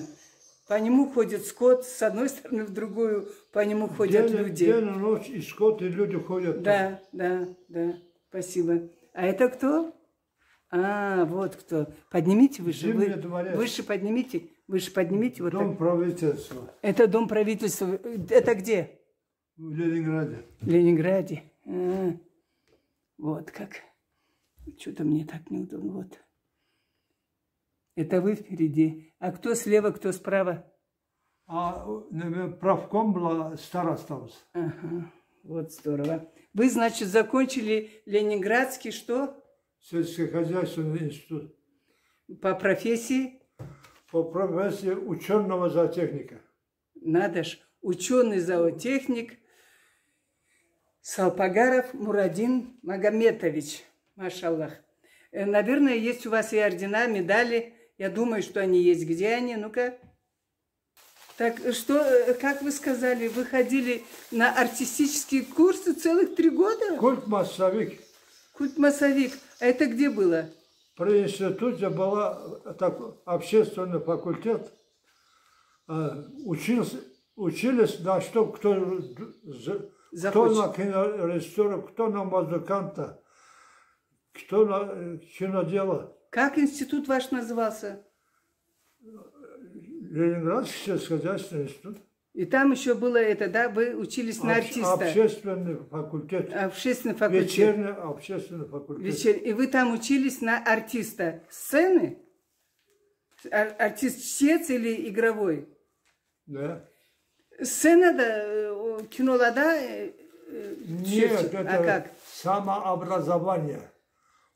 По нему ходит скот с одной стороны в другую, по нему ходят люди. День и ночь и скот, и люди ходят там. Да, да, да. Спасибо. А это кто? А, вот кто. Поднимите выше. Зимний дворец. Выше поднимите. Выше поднимите. Вот так. Дом правительства. Это дом правительства. Это где? В Ленинграде. В Ленинграде. А, вот как. Чё-то мне так неудобно. Вот. Это вы впереди. А кто слева, кто справа? А, не, правком была старостабыз. Ага, вот здорово. Вы, значит, закончили Ленинградский что? Сельскохозяйственный институт. По профессии? По профессии учёного зоотехника. Надо ж, учёный зоотехник Салпагаров Мурадин Магометович. Машаллах. Э, наверное, есть у вас и ордена, медали. Я думаю, что они есть. Где они? Ну-ка. Так, что, э, как вы сказали, вы ходили на артистические курсы целых три года? Культмассовик. Культмассовик. А это где было? При институте была, э, так, общественный факультет. А, учился, учились на что, кто, кто на кинорежиссёра, кто на музыканта, кто на, э, кинодела. Как институт ваш назывался? Ленинградский сельскохозяйственный институт. И там ещё было это, да, вы учились на артиста. Общественный факультет. Общественный факультет. Вечерний общественный факультет. Вечер-, и вы там учились на артиста сцены? Ар-, артист чтец или игровой? Да. Сценада, э, кинолада, э, э, нет, это самообразование.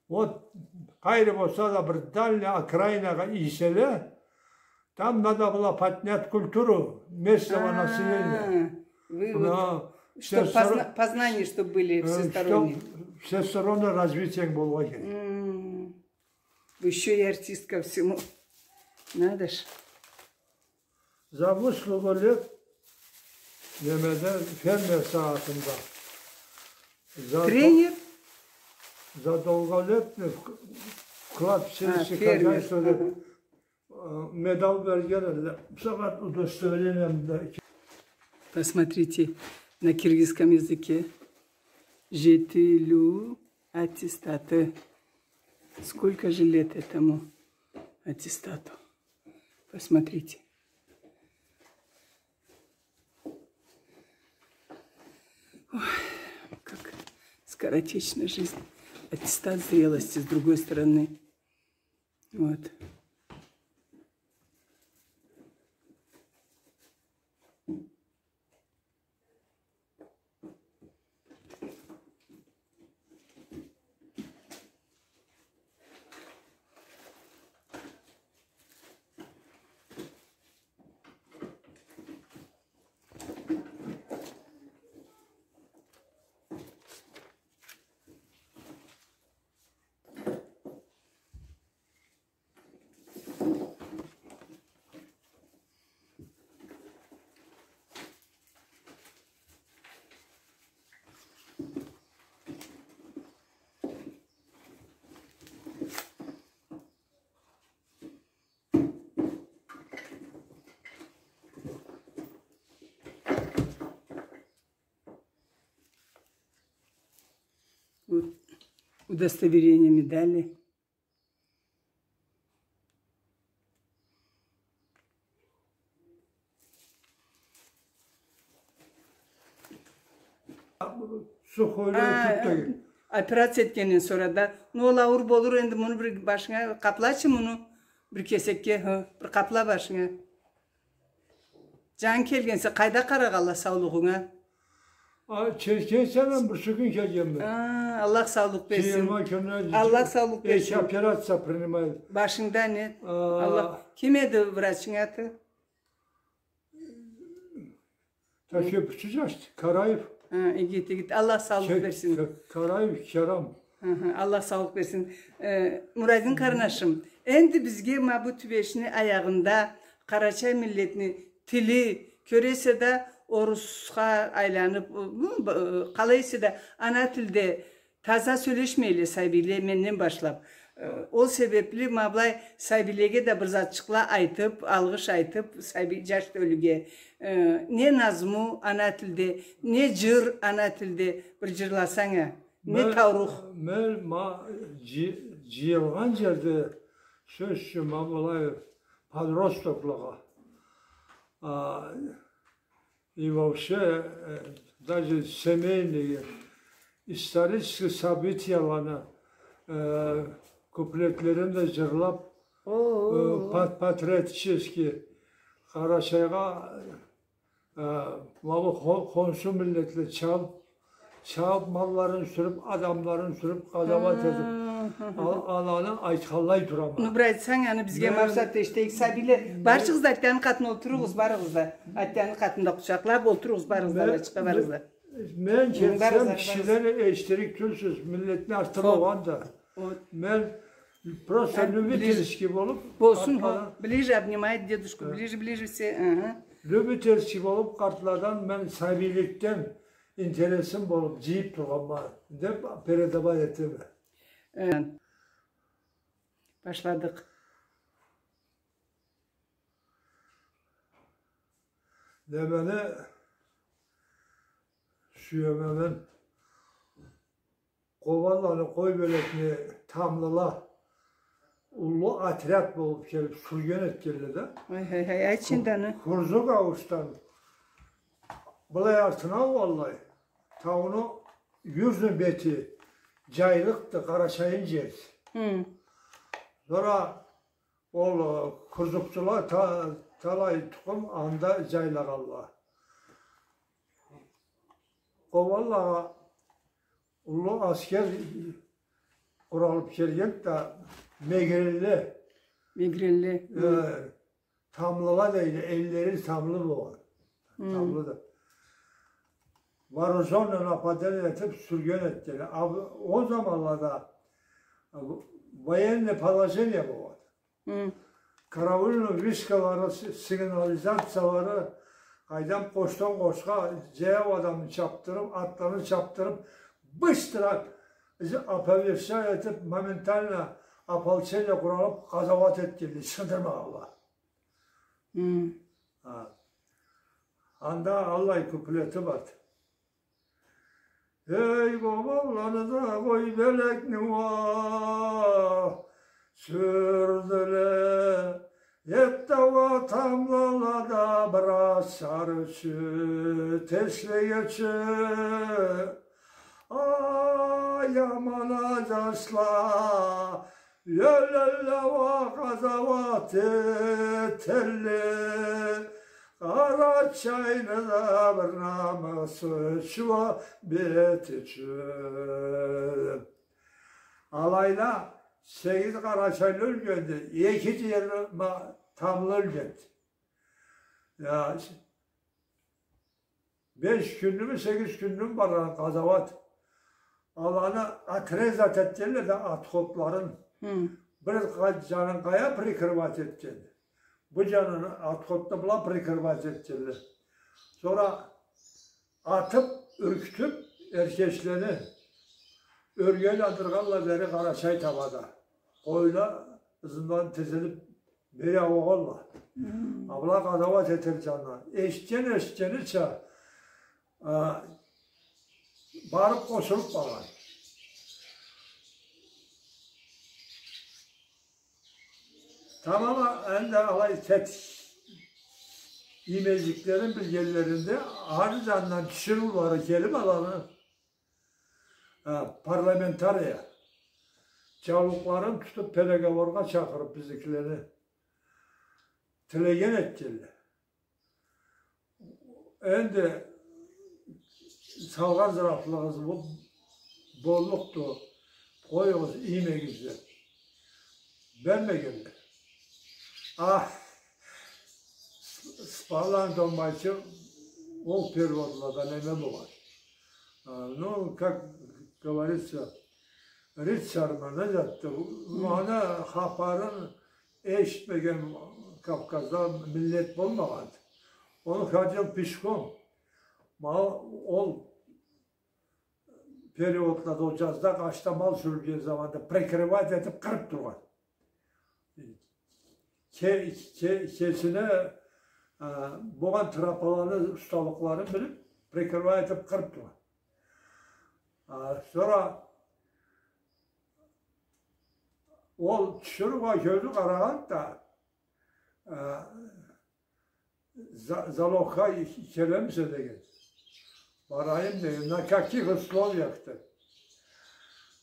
Вот, къайры болса да, бир дальний окраинагъа ийселе, там надо было поднять культуру местного населения. А, вы вот, чтоб позна-, познания, чтоб были всесторонние. Чтоб всестороннее развитие было. М. Вы ещё и артистка всему. Надо ж. За выслугу лет, немеде, фермер сагъатында. Тренер? За долголетний вклад в сельское хозяйство деп, э, медал берген эди. Бусагъат удостоверением да. Посмотрите, на киргизском языке. Жети лю аттестаты. Сколько же лет этому аттестату? Посмотрите. Ой, как скоротечна жизнь. Аттестат зрелости, с другой стороны. Вот. Вот удостоверение, медали. Сухойланы тутду. Операция этгенден сора да. Ну, ол ауур болур энди, муну бир башынга къаплачы муну. Бир кесекге, хы, бир къапла башынга. Джан келгенсе, къайда къарагъанла саулугъунга? А, Черкесиядан бирси кюн келгенме. А, Аллах саулукъ берсин. Жыйырма кюнле Аллах саулукъ берсин. Эки операция принимает. Башынгда не? А. Аллах. Ким эди врачынг аты? Та кёпюрчю жашды, Караев. Ха, игит, игит. Аллах саулукъ берсин. Ка-, Караев Керам. Аха, Аллах саулукъ берсин. Э, Мурадин къарнашым, энди бизге ма бу Тюбешни аягъында къарачай миллетни тили, кёресе да, орусха айланып, бу, бу, къалай эсе да, ана тилде таза сёлешмейле сабийле менден башлап. Э, ол себепли ма былай сабийлеге да бир затчыкъла айтып, алгъыш айтып, сабий, жаш тёлюге, э, не назму ана тилде, не жыр ана тилде бир жырласанг а, не таурух. Мен ма-, жы-, жыйылгъан жерде, сёз ючюн, ма былай подростоклагъа, а, и вообще, э, даже семейный, исторический событияланы, э, куплетлерин да жырлап, э, па-, патриотический, Къарачайгъа, э, ма бу хо-, хоншу миллетле чабып, чабып, малларын сюрюп, адамларын сюрюп, къазауат этип, ал-, аланы айтханлай турама. Ну, бир айтсанг, аны бизге макъсат эшитейик. Сабийле, барыгъыз да атяны къатына олтуругъуз, барыгъыз да. Атяны къатында къучакълап олтуругъуз, барыгъыз да, ала чыкъгъа барыгъыз да. Мен кетсем, кишиле эшитирик тюлсюз, миллетни арты болгъанды. Мен просто любительский болуп, болсун, хо, ближе обнимает дедушку, ближе, ближе все, ага. Любительский болуп, къартладан мен сабийликден интересим болуп, жыйып тургъанма деп передавать этеме. Э, башладыкъ. Немени сюеме мен? Къобанланы, Къой-Бёлекни тамлыла уллу отряд болуп келип сюрген этгенле да. Ай, ай, ай, айтчы энди аны. Хурзук ауушдан былай артына аугъанлай, тауну юзю бети жайлыкъды, Къарачайны жери. Хы. Сора ол, э, хурзукчула та-, талай тукъум анда жайлагъанла. Къобанлагъа уллу аскер къуралып келгенди да, мегрелле. Мегрелле. Э, тамлыла дейди, эллери тамлы болгъан. Тамлы да. Вооружённый нападение этип сюрген этгенле. А ол заманлада, э, военное положение болгъан. Караульный вышкалары, с-, сигнализациялары, къайдам, къошдан къошха, жаяу адамны чапдырып, атларын чапдырып, быстро оповещать этип, моментально ополчение къуралып, къазауат этгенле, чыгъдырмагъанла. Хы. Ха. Анда аллай куплети барды. Эй, Къобанланы да, Къой-Бёлекни уа сюрдюле. Этди уа тамлыла да бир ашар ючюн, тешлек ючюн. Ай, аман а, жашла, ёлелле уа къазауат этелле, Къарачайны да бир намысы ючюн уа, бети ючюн. Алайда сегиз къарачайлы ёлгенди, эки жыйырма тамлы ёлгенди. Я, беш кюнлюмю, сегиз кюнлюмю баргъан къазауат. Аланы отрезать этгенле да отходларын. Хы. Бир къа-, жанын къая прикрывать этген, бу жанын отходну бла прикрывать этгенле. Сора атып, юркютюп, эркечлени ёрге айландыргъанла бери Къарачай табада. Къойла ызындан тизилип, бери аугъанла. Хы. А была къазауат этер жанына. Эшитген эшитгенича, а, барып къошулуп баргъан. Тамам а, энди алай тет иймезликлерин билгенлеринде, ары жанындан тиширыулары келип аланы, а, парламентария, жаулукъларын тутуп, переговоргъа чакъырып, бизникилени тилеген этгенле. Энди Салгъан зырафлыгъыз бу боллукъду, къоюгъуз, иймегиз деб. Бермегенле. А, С-, Спалан Домбайчы ол переводладан неме болгъан. А, ну, как говорится, рыцарьмы, не затды, аны хапарын эшитмеген Кавказда миллет болмагъанды. Он ходил пешком. Ма ол переводлада ол джазда къачда мал сюрюлген заманда прикрывать этиб къырыб тургъан. Ке-, ке-, кесине, а, болгъан тропаланы усталыкъларын билиб, прикрывать этиб къырыб тургъан. А, сора ол тиширыугъа кёзю къарагъанды да, а, За-, залогха келемисе деген. Барайым деген. На каких условиях деп.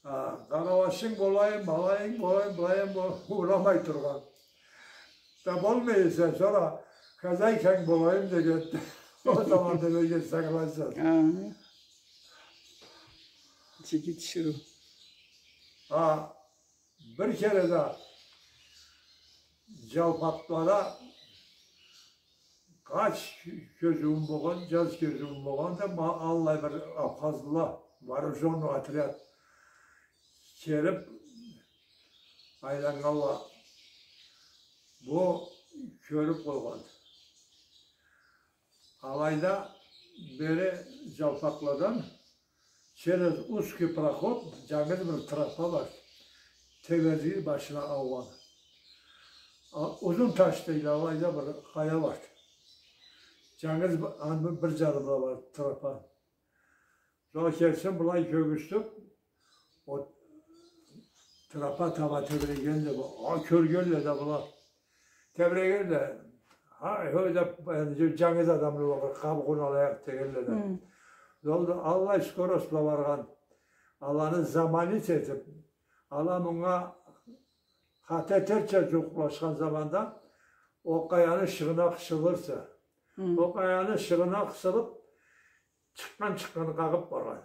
А, къарабашынг болайым, алайынг болайым, былайым бол-, урамай тургъан. Да болмай эсе, сора хозяйканг болайым деген. Ол заманда деген согласен. Ага. Джигит тиширыу. А, Бир кере да джалпакълада къач кёзюуюм болгъан, джаз кёзюуюм болгъан да, ма-, аллай бир абхазлыла, вооружённый отряд келиб айланнганла, бу кёрюб къойгъан. Алайда бери джалпакъладан через узкий проход джангыз бир тропа бар. Теберди башына аугъан. А, Узун таш дейди, алайда бир къая бар. Джангыз б-, аны бир джаны бла бар тропа. Сора кесин былай кёргюзтюб, ол тропа таба тебрегенле, а, кёргенле да была. Тебрегенле, ха, хо деп, энди, джангыз адамны бир къабугъун алайыкъ дегенле да. Хы. Ол да аллай скорость бла баргъан. Аланы заманить этиб, ала мынга хата этерча джукълашхан заманда ол къаяны ышыгъына къысылырса. Хы. Ол къаяны ышыгъына къысылыб, чыкъгъан-чыкъгъанын къагъыб баргъан.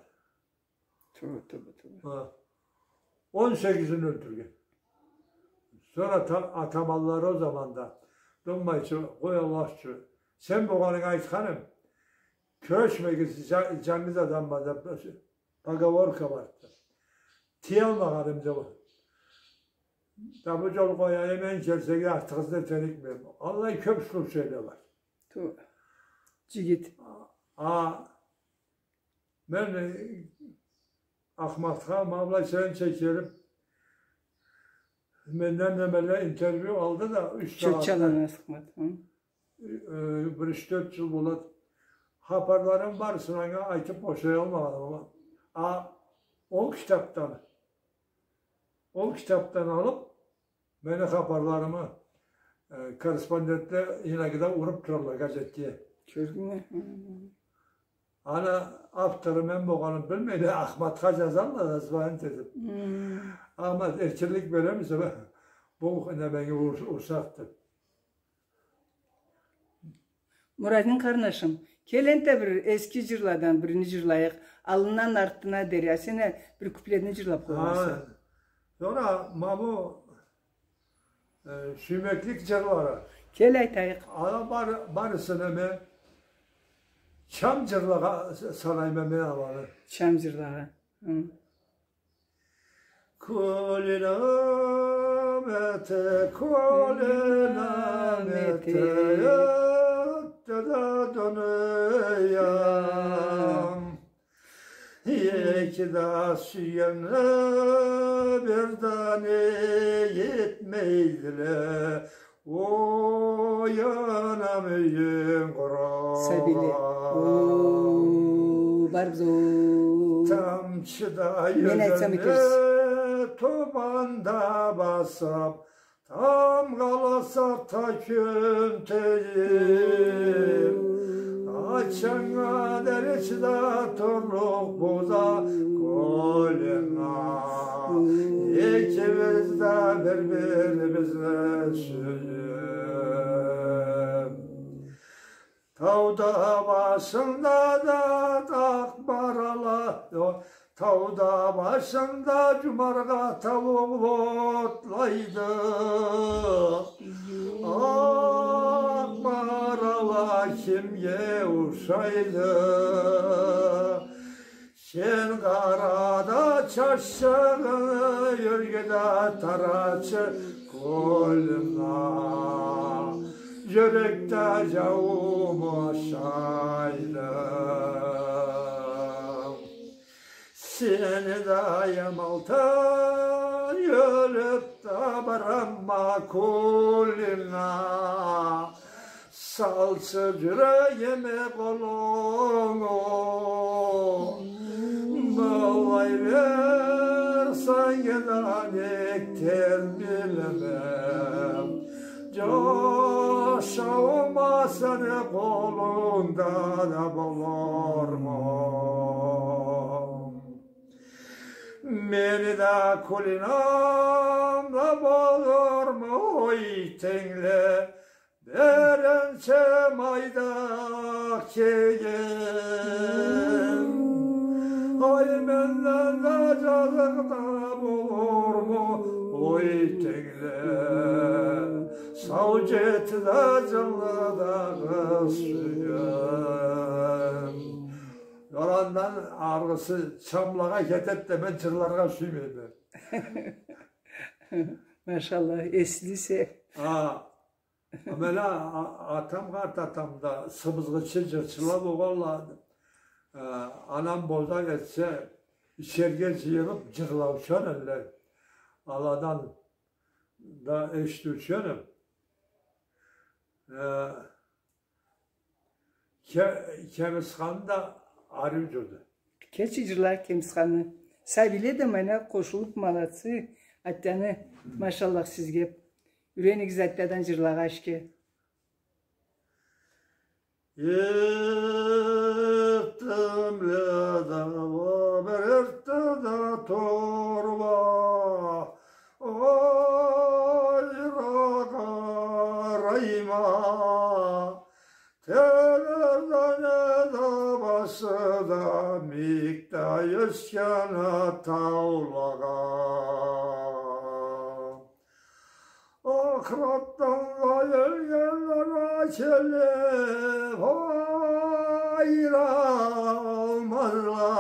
Тюбе, тюбе, тюбе. Ха. Он сегизин ёлтюрген. Сора та-, атаманлары ол заманда, Домбайчы, къой Аллах ючюн, сен болгъанынгы айтханым, кюрешмегиз, джа-, джангыз адамла деп, поговорка барды. Тыялмагъаным да ол. Да бу джол къояйым, мен келсегиз артыгъызны этерикме. Аллай кёб случайле бар. Ту-, джигит. А, мен, э, Ахматха, ма былай сенча келиб, менден немеле интервью алды да, юч сагъатда. Чотчаланы Ахмат, хы? Э, бир юч-тёрт джыл болады. Хапарларымы барысын анга айтыб бошаялмагъанма. А ол китабдан, ол китабдан алыб, мени хапарларымы, э, корреспондентле иногда уруб туралла газетге. Кёрдюнгмю? Хы. Аны автору мен болгъанын билмейле, Ахматха джазалла да, звонить этиб. Хы. Ахмат, эркинлик беремисе, бу немени ур-, урсакъ деб. Мурадин къарнашым, кел энтда бир эски джырладан бирини джырлайыкъ. Аллындан артына дери, а сен а бир куплетни джырлаб къойгъанса. Ха, сора ма бу, э, сюймеклик джырлары. Кел айтайыкъ. Ала бар-, барысын эм чам джырлагъа с-, санайма мен аланы. Чам джырлагъа. Хы. Кёлюню эте, кёлюню эте, эте да дуныя. Эки да сюйгенле бир да не этмейдиле. Ой, анам, юйюнг къуру. Сабийле. О, барыбыз о. Тамчы да, мен айтсам, ёзенле, экебиз, тубан да басыб, тамгъаласа да кюн тейиб. О. Къачаннга дери чыда турлукъбуз а кёлюнге. О. Экибиз да бир-бирибизни сюйюб. Тауда башында да акъ барала, о, тауда башында жумаргъа тауугъу отлайды. Акъ барала кимге ушайды? Сен къара да чачагъын ёрге да тарачы, кёлюмде, жюрекде жауум ошайды. Сени да ямалта ёлюп да барама кёлюмде. Салчы жюрегиме къолунгу, былай берсенг да, нек этерме билмейме. Жашаума сени къолунгда да болурму? Мени да Кулинам да болурму, ой, тенгле? Биринчи майда келген, ой, менден да жазыкъ да болурму, ой, тенгле? Сау жети да, жылы да къыз сюйген. Андан аргъысы чамлагъа кетеди да, мен жырларгъа сюймейме. Машалла, эслисе. А, Мени а-, атам, къарт атам да сыбызгъычы жырчыла болгъанла, э, анам бозакъ этсе, ичерге жыйылып жырлаучан элле. Аладан да эшитиучан эм. Э, Ке-, Кемисханны да ариу жырды. Кечи жырла Кемисханны. Сабийле да мана къошулуп, молодцы. Атаны, машаллах сизге. Юренигиз атадан жырлагъа, ишге. Эртдемле да бир эртде да турба, ойра къарайма. Терезеде башы да мийик да ёсген таулагъа. Ахыратдан да ёлгенле келип айырылмазла.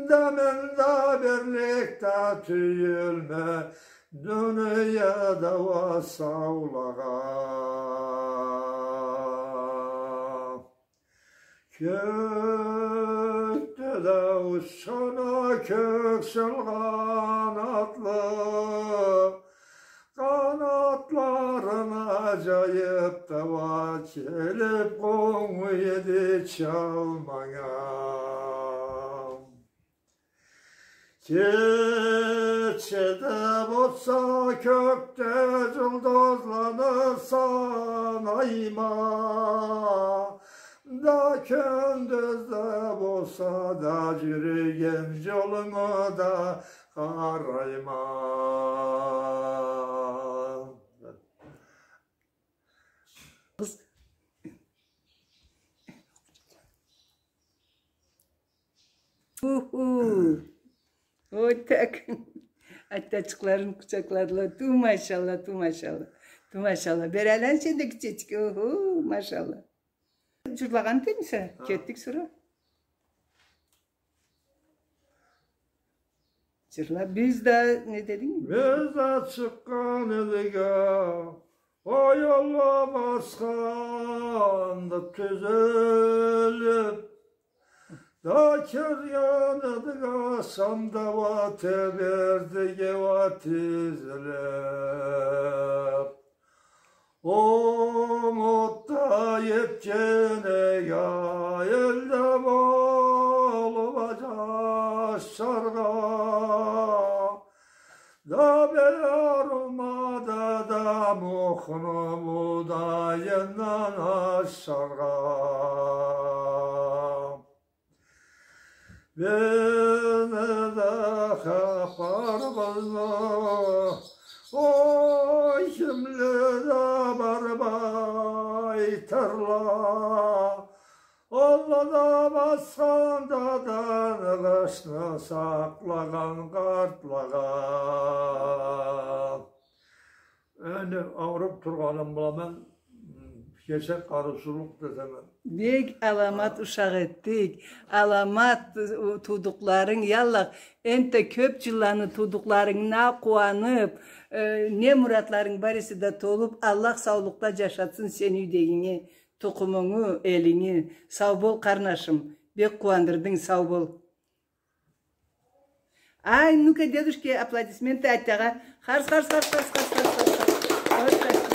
Да мен да бирликде тюйюлме дунияда уа саулагъа. Кёкде да учханы кёкчил къанатлы, къанатларын жайып да уа келип къонуучу эди чалманга. Кечеде болса кёкде жулдузланы санайма, да кюндюзде болса да жюрюген жолума да къарайма. Уху. Ой, так. Атачыкъларын къучакъладыла. Ту, машалла, ту, машалла. Ту, машалла. Бери айлан сен да, гитчечик. Уху, машалла. Жырлагъан деймисе? Ха. Кетдик сора. Жырла, биз да, не дединг? Биз да чыкъгъан эдик а, ой, Аллах, басханды тюзелип, да кирген эдик а, Шамда уа тебердик а тизилип. Умут да этген эдик а, элде болуп а жашаргъа. Да бир арумада да мухну будайындан ашаргъа. Бизни да хапарыбызны, ой, кимле да бармай. Айтырла, Аллада басхандадан къышны сакълагъан къартлагъа. Энди ауруп тургъаным бла мен кесек къарыусузлукъ десем. Бек аламат ушакъ этдик. Аламат, э, туудукъларынг, я Аллах, энтда кёп джылланы туудукъларынгдан къууанып, э, не муратларынг бар эсе да толуп, Аллах саулукъда джашатсын сени юйдегинги, тукъумунгу, элинги. Сау бол, къарнашым. Бек къууандырдынг, сау бол. Ай, ну-ка, дедушке аплодисменты айтыргъа. Харс, харс, харс, харс, харс, харс, харс. Хош, хош.